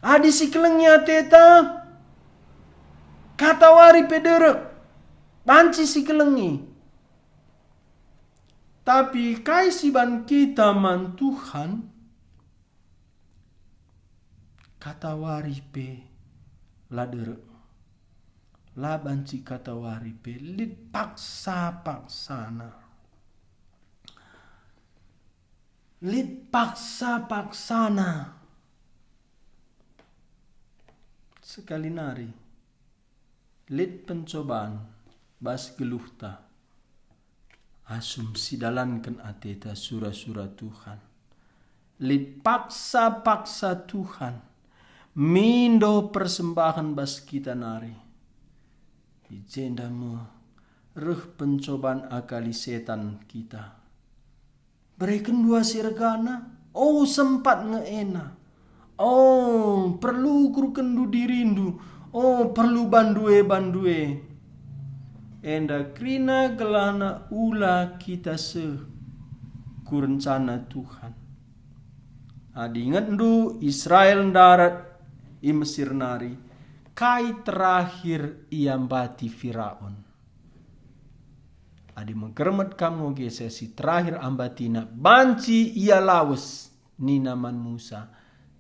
Adi sikelengi ateta, katawari pe derek, banci sikelengi. Tapi kai si ban kita man Tuhan, katawari pe la derek. La banci katawari pe, lit paksa-paksana." Lit paksa-paksana. Sekali nari, lit pencoban bas geluhta asum sidalanken ateta sura-sura Tuhan. Lit paksa-paksa Tuhan mindo persembahen bas kita nari. I jenda me reh pencoban akali setan kita. Bereken dua si ergana, o, sempat nge ena. O, perlu ukurkenndu dirindu. O, perlu bandu e, bandu e. Enda kerina gelahna ula kita seh ku rencana Tuhan. Adi ingetndu Israel ndarat i Mesir nari, kai terakhir iambati Firaun? Adi megermet kam ngoge seh si terakhir ambatina, banci ia lawes nina man Musa,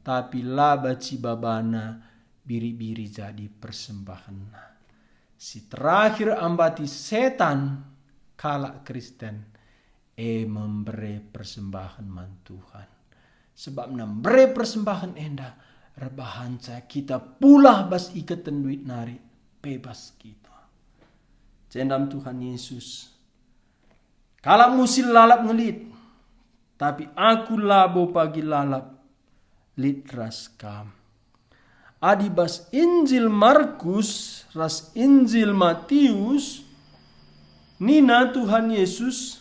tapi la banci babana biri-biri jadi persembahenna. Si terakhir ambati setan kalak Kristen, e me mbere persembahen man Tuhan. Sebabna mbere persembahen enda erbahanca kita pulah bas iketen duit nari, bebas kita. Cendam Tuhan Yesus, kalak musil lalap ngelit, tapi aku labo pagi lalap lit ras Kam. Adi bas Injil Markus ras Injil Matius, nina Tuhan Yesus,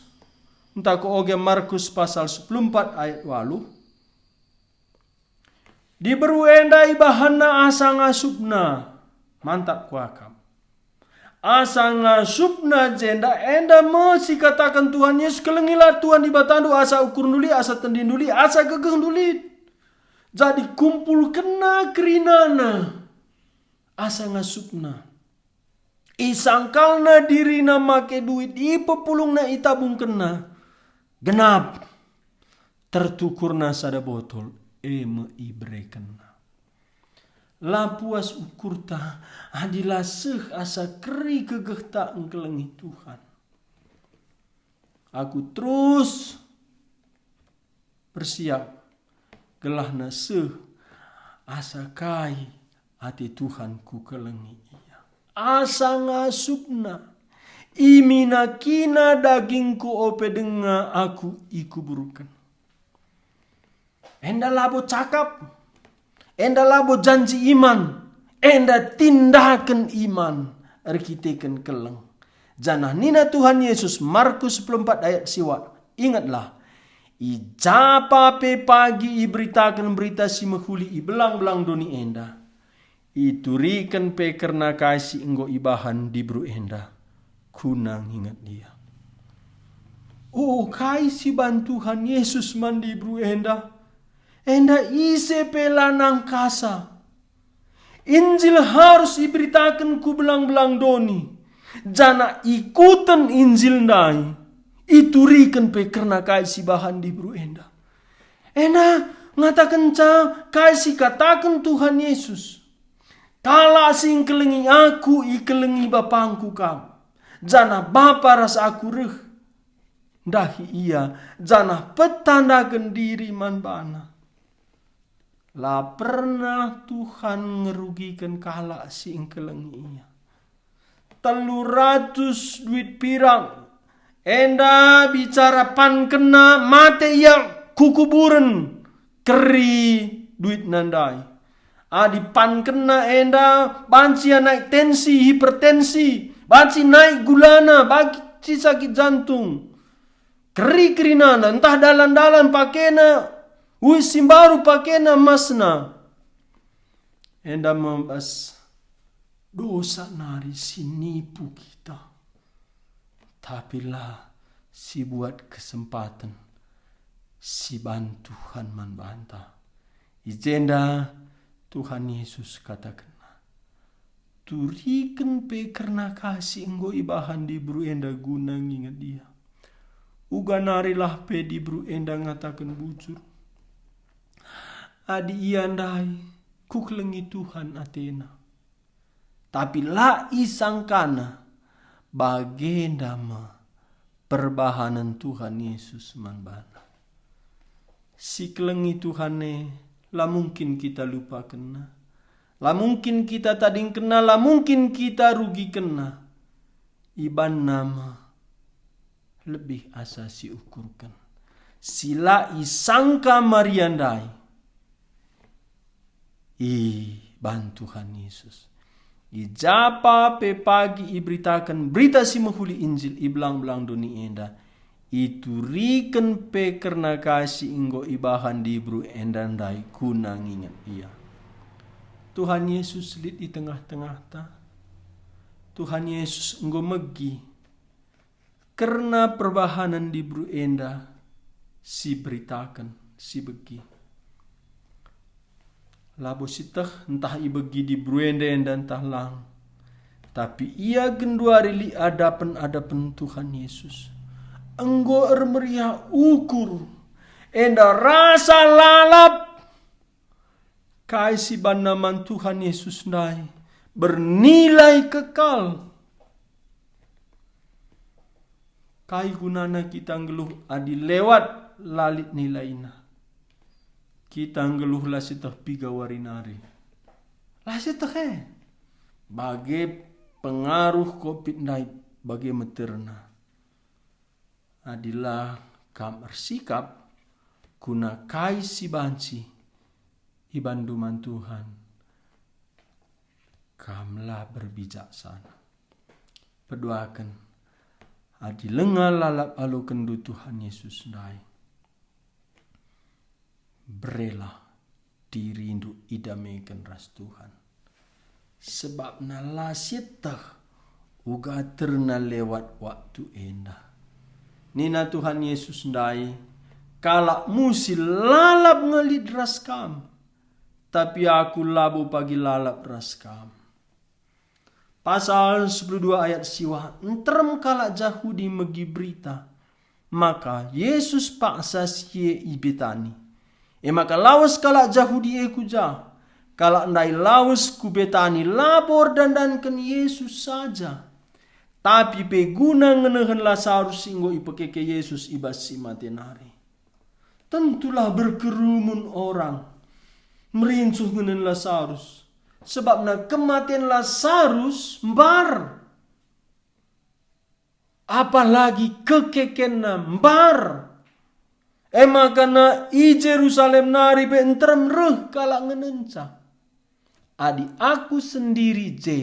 ntah ku oge Markus pasal sepuluh empat ayat waluh, diberu enda ibahanna asa ngasupna, mantap kuakap. Asa ngasupna jenda enda me sikataken Tuhan Yesus, "Kelengilah Tuhan Dibatandu asa ukurndu lit, asa tendindu lit, asa gegehndu lit." Jadi kumpulkenna kerinana asa ngasupna. Isangkalna dirina make duit, ipepulungna, itabungkenna. Genap. Tertukurna sada botol, e me iberekenna. La puas ukurta adi la seh asa keri gegehta engkelengi Tuhan. Aku terus bersiap gelahna seh asa kai ate Tuhan kukelengi ia. Asa ngasupna, iminakina dagingku ope denga aku ikuburken. Enda labo cakap, enda labo janji iman, enda tindaken iman erkiteken keleng. Janah nina Tuhan Yesus, Markus sepuluh empat ayat siwak, "Ingetlah, i ja pa pe pagi iberitaken Berita Si Mehuli i belang-belang doni enda, ituriken pe kerna kai si enggo ibahan diberu enda, guna nginget ia." O, kai si ibahan Tuhan Yesus man diberu enda? Enda ise pe la nangkasa. Injil harus iberitaken ku belang-belang doni, janah ikuten Injil ndai, ituriken pe kerna kai si ibahan diberu enda. Enda ngatakenca kai si kataken Tuhan Yesus, "Kalak si engkelengi Aku, ikelengi BapangKu kap, janah Bapa ras Aku reh ndahi ia, janah petandaken diri man bana." La pernah Tuhan ngerugiken kalak si engkelengi ia. Telu ratus duit pirak, enda bicara pankenna mate ia ku kuburen, keri duitna ndai. Adi pankenna enda banci ia naik tensi, hipertensi, banci naik gulana, banci sakit jantung. Keri-kerinana, ntah dalan-dalan pakena, uis si mbaru pakena emasna. Enda me bas dosa nari si nipu kita, tapi la si buat kesempaten si ibahan Tuhan man banta. I jenda Tuhan Yesus katakenna, "Turiken pe kerna kai si enggo ibahan diberu enda guna nginget ia." Uga nari lah pe diberu enda ngataken bujur, "Adi ia ndai, kukelengi Tuhan atena." Tapi la isangkana bagenda me perbahanen Tuhan Yesus man bana. Si kelengi Tuhan e, la mungkin kita lupakenNa. La mungkin kita tadingkenNa, la mungkin kita rugikenNa. IbanNa me lebih asa si ukurken. Si la isangka Maria ndai, iban Tuhan Yesus. I ja pe pagi iberitaken Berita Si Mehuli, Injil, i belang-belang doni enda, ituriken pe kerna kai si enggo ibahan diberu enda ndai guna nginget ia. Tuhan Yesus lit i tengah-tengahta. Tuhan Yesus enggo megi kerna perbahanen diberu enda si beritaken, si begi. Labo sieteh ntah ibegi diberu enda ntah lang, tapi ia genduari lit adapen-adapen Tuhan Yesus. Enggo ermeriah ukur, enda rasa lalap. Kai si banna man Tuhan Yesus ndai bernilai kekal. Kai gunana kita nggeluh adi lewat la lit nilaina? Kita nggeluh la sieteh piga wari nari. La sieteh e. Bage pengaruh covid ndai, bage meterna. Adi la kam ersikap guna kai si banci ibanndu man Tuhan, kam la berbijaksana. Peduaken, adi langa lalap alokenndu Tuhan Yesus ndai, berelah dirindu idameken ras Tuhan. Sebabna la sieteh uga terna lewat waktu enda. Nina Tuhan Yesus ndai, "Kalakmu si lalap nge lit ras kam, tapi Aku labo pagi lalap ras kam." Pasal sepuluh dua ayat siwah, nterem kalak Jahudi megi berita maka Yesus paksa si e i Betani. E maka lawes kalak Jahudi e ku ja. Kalak ndai lawes ku Betani labo erdandanken Yesus saja, tapi pe guna ngenehen Lasarus si enggo ipekeke Yesus i bas si mate nari. Tentulah berkerumun orang merincuh ngenen Lasarus, sebabna kematen Lasarus mbar, apalagi kekekenna mbar. E maka na i Jerusalem nari pe nterem reh kalak ngenenca. "Adi aku sendiri je,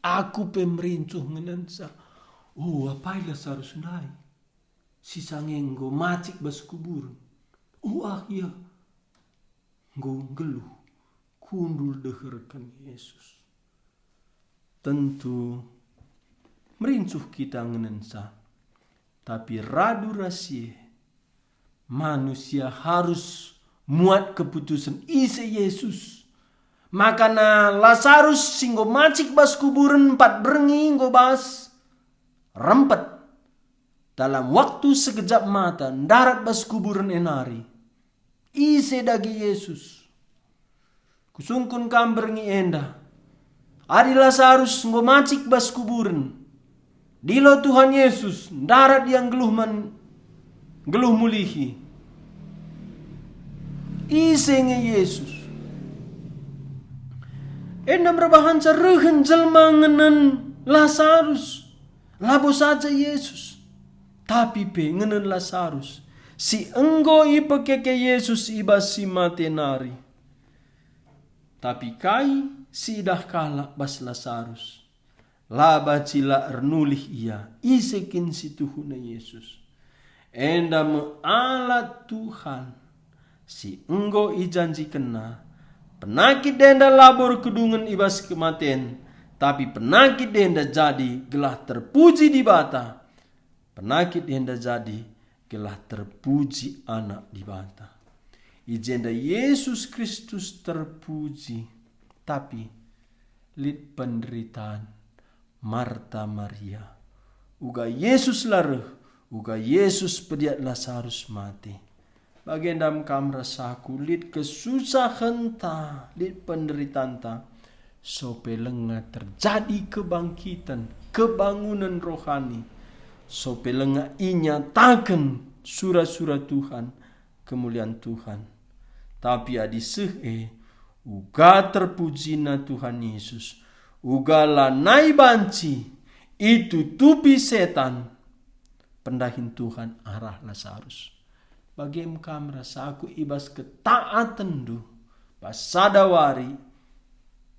aku pe merincuh ngenenca. Oh, apai Lasarus ndai? Si sange enggo macik bas kuburen. Oh, ah, ia enggo nggeluh, kundul deherken Yesus." Tentu merincuh kita ngenenca, tapi radu ras si e, manusia harus muat keputusen ise Yesus. Makana Lasarus si enggo macik bas kuburen empat berngi enggo bas rempet. Dalam waktu sekejap mata ndarat bas kuburen e nari. Ise dage Yesus? Kusungkun kam berngi enda. Adi Lasarus enggo macik bas kuburen, dilo Tuhan Yesus ndarat ia nggeluh man, nggeluh mulihi. Ise nge Yesus? Enda merbahanca rehen jelma ngenen Lasarus. Labo saja Yesus, tapi pe ngenen Lasarus, si enggo ipekeke Yesus i bas si mate nari. Tapi kai si idah kalak bas Lasarus? La banci la ernulih ia, ise kin si tuhuna Yesus. Enda me alat Tuhan si enggo ijanjikenNa. Penakit enda labo erkedungen i bas kematen, tapi penakit enda jadi gelah terpuji Dibata. Penakit enda jadi gelah terpuji Anak Dibata. I jenda Yesus Kristus terpuji, tapi lit penderitaan. Marta, Maria, uga Yesus la reh, uga Yesus pediat Lasarus mate. Bagenda me kam ras aku, lit kesusahenta, lit penderitanta, sope lenga terjadi kebangkiten, kebangunen rohani, sope lenga inyataken sura-sura Tuhan, kemulian Tuhan. Tapi adi seh e, uga terpujina Tuhan Yesus, uga lanai banci itutupi setan pendahin Tuhan arah Lasarus. Bage me kam ras aku i bas ketaatenndu, pas sada wari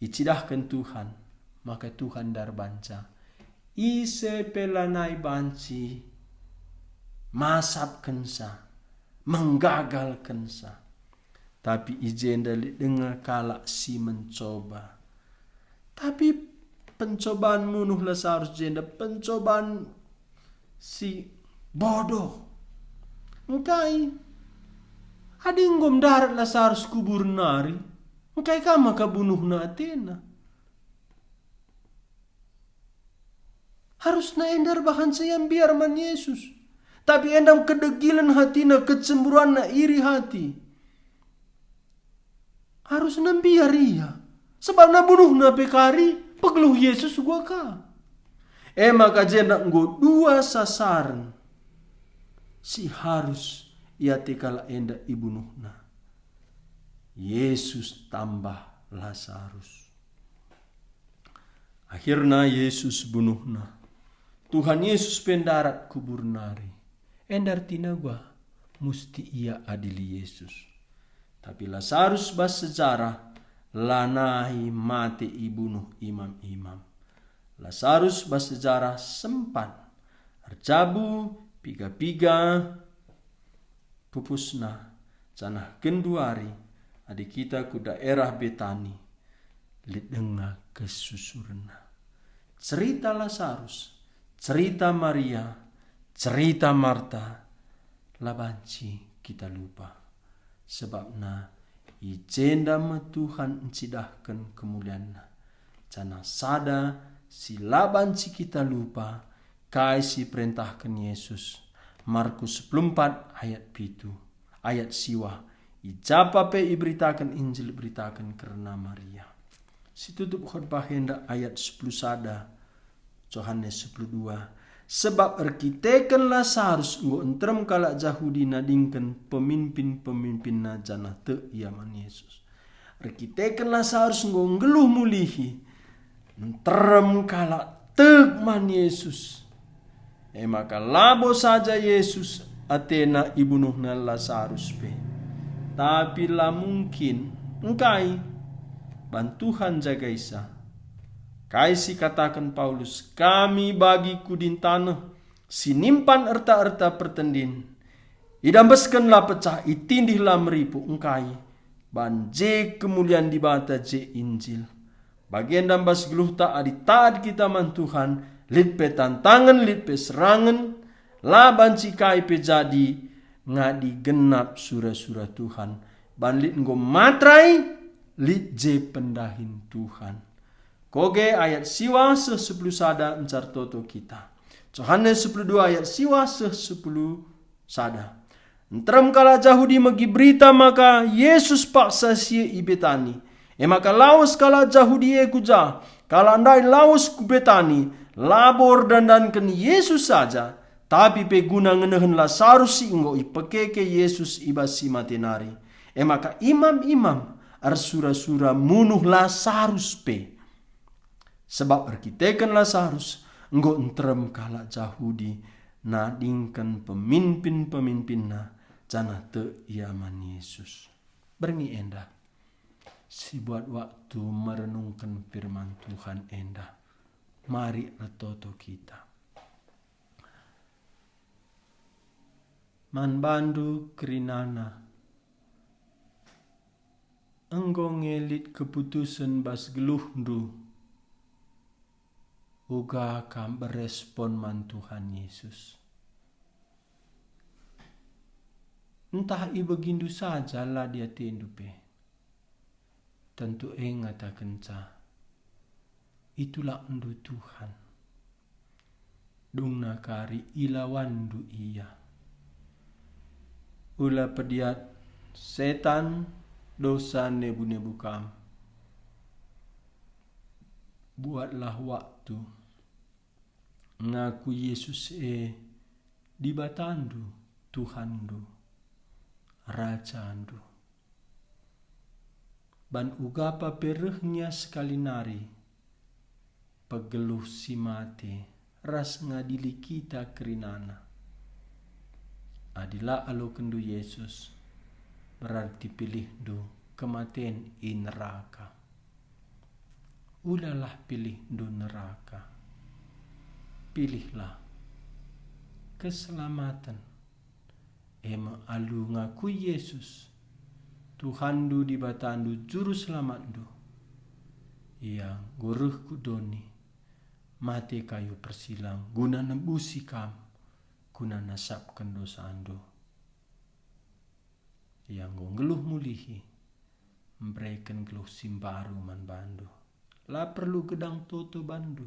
icidahken Tuhan, maka Tuhan ndar banca. Ise pe lanai banci masapkenca, menggagalkenca. Tapi i jenda lit denga kalak si mencoba. Tapi pencoban munuh Lasarus jenda pencoban si bodoh. Engkai? Adi enggo ndarat Lasarus kubur nari, engkai ka maka bunuhna atena? Harusna enda erbahanca ia mbiar man Yesus. Tapi enda kedegilen hatina, kecemburuanna, iri hati. Harusna mbiar ia. Sebabna bunuhna pe kari, pegeluh Yesus uga ka. E maka jenda enggo dua sasaren si harus iate kalak enda ibunuhna. Yesus tambah Lasarus. Akhirna Yesus bunuhna. Tuhan Yesus pe ndarat kubur nari. Enda ertina uga, musti iadili Yesus. Tapi Lasarus bas sejarah lanai mate ibunuh imam-imam. Lasarus bas sejarah sempat erjabu piga-piga pupusna, janah genduari adi kita ku daerah Betani, lit denga kesusurenna. Cerita Lasarus, cerita Maria, cerita Marta, la banci kita lupa. Sebabna i jenda me Tuhan ncidahken kemulianNa. Janah sada si la banci kita lupa, kai si perentahken Yesus. Markus sepuluh empat ayat pitu, ayat siwah, i japa pe iberitaken Injil iberitaken kerna Maria. Situtup khotbah enda ayat sepuluh sada, Johanes sepuluh dua, sebab erkiteken Lasarus enggo nterem kalak Jahudi nadingken peminpin-peminpinna janah tek ia man Yesus. Erkiteken Lasarus enggo nggeluh mulihi, nterem kalak tek man Yesus. E maka labo saja Yesus atena ibunuhna Lasarus pe. Tapi la mungkin, engkai? Ban Tuhan jagaisa. Kai si kataken Paulus, "Kami bagi kudin taneh, si nimpan erta-erta pertendin. Idambesken la pecah, itindih la meripu, engkai? Ban je kemulian Dibata, je Injil." Bagenda bas geluhta adi taat kita man Tuhan, lit pe tantangen, lit pe serangen, la banci kai pe jadi, ngadi genap sura-sura Tuhan. Ban lit enggo matrai, lit je pendahin Tuhan. Koge ayat siwah seh sepuluh sada ncar toto kita. Johanes sepuluh dua ayat siwah seh sepuluh sada. Nterem kalak Jahudi megi berita maka Yesus paksa sie i Betani. E maka lawes kalak Jahudi e ku ja, kalak ndai lawes ku Betani, labo erdandanken Yesus saja, tapi pe guna ngenehen Lasarus si enggo ipekeke Yesus i bas si mate nari. E maka imam-imam ersura-sura munuh Lasarus pe. Sebab erkiteken Lasarus enggo nterem kalak Jahudi nadingken peminpin-peminpinna, janah tek ia man Yesus. Berngi enda, sibuat waktu merenungken firman Tuhan enda. Mari ertoto kita. Man bandu kerinana, enggo nge lit keputusen bas geluhndu, uga kam berespon man Tuhan Yesus. Ntah ibegindu saja la diatendu pe. Tentu e ngatakenca, "Itulakndu Tuhan." Dungna kari ilawanndu ia. Ula pediat setan dosa nebu-nebu kam. Buatlah waktu. Ngaku Yesus e Dibatandu, Tuhanndu. rajandu. Ban uga pe reh nge sekali nari pegeluh si mate ras ngadili kita kerinana. Adi la alokenndu Yesus, berarti pilihndu kematen i neraka. Ulalah pilihndu neraka. Pilihlah keselamaten. E me alu ngakui Yesus, Tuhanndu, Dibatandu, Juru Selamatndu. Ia enggo reh ku doni, mate kayu persilang guna nebusi kam, guna nasapken dosandu. Ia enggo nggeluh mulihi, mbereken geluh si mbaru man bandu. La perlu gedang toto bandu.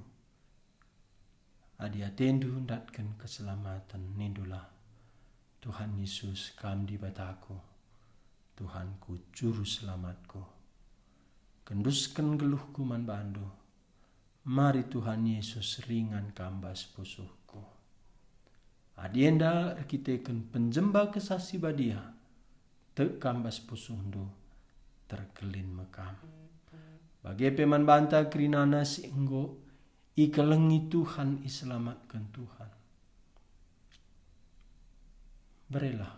Adi atendu ndatken keselamaten, nindulah, "Tuhan Yesus, Kam Dibataku, Tuhanku, Juru Selamatku. Kendusken geluhku man bandu. Mari Tuhan Yesus ringan Kam bas pusuhku." Adi enda erkiteken penjemba Kesah Si Badia, tek Kam bas pusuhndu, terkelin me Kam. Bage pe man banta kerinana si enggo ikelengi Tuhan, iselamatken Tuhan. Berelah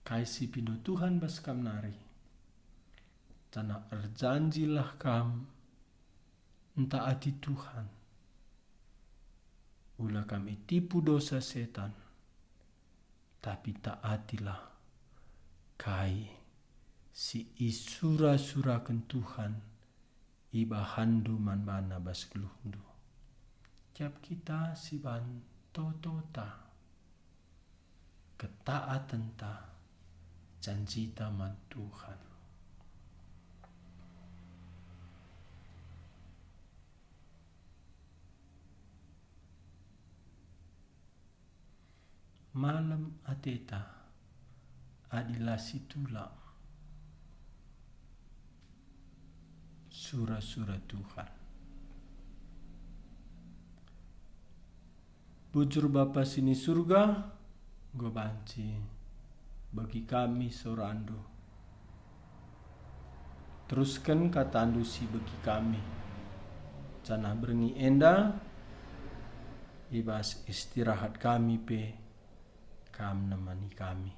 kai si pindo Tuhan bas kam nari, janah erjanjilah kam ntaati Tuhan. Ula kam itipu dosa setan, tapi taatilah kai si isura-suraken Tuhan ibahanndu man bana bas geluhndu. Cap kita siban totota, ketaatenta, janjita man Tuhan. Malem ateta adi la situla sura-sura Tuhan. Bujur Bapa si ni Surga, enggo banci begi kami sorandu. Terusken katandu si begi kami, janah berngi enda i bas istirahat kami pe Kam nemani kami.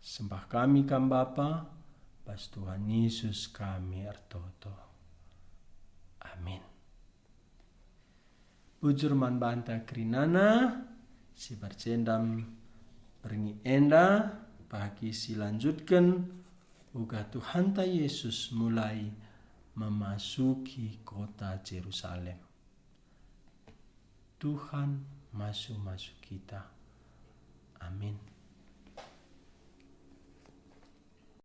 Sembah kami Kam Bapa, bas Tuhan Yesus kami ertoto. Amin. Bujur man banta kerinana, si percendam berngi enda, pagi si lanjutken, uga Tuhanta Yesus mulai memasuki kota Jerusalem. Tuhan masu-masu kita. Amin.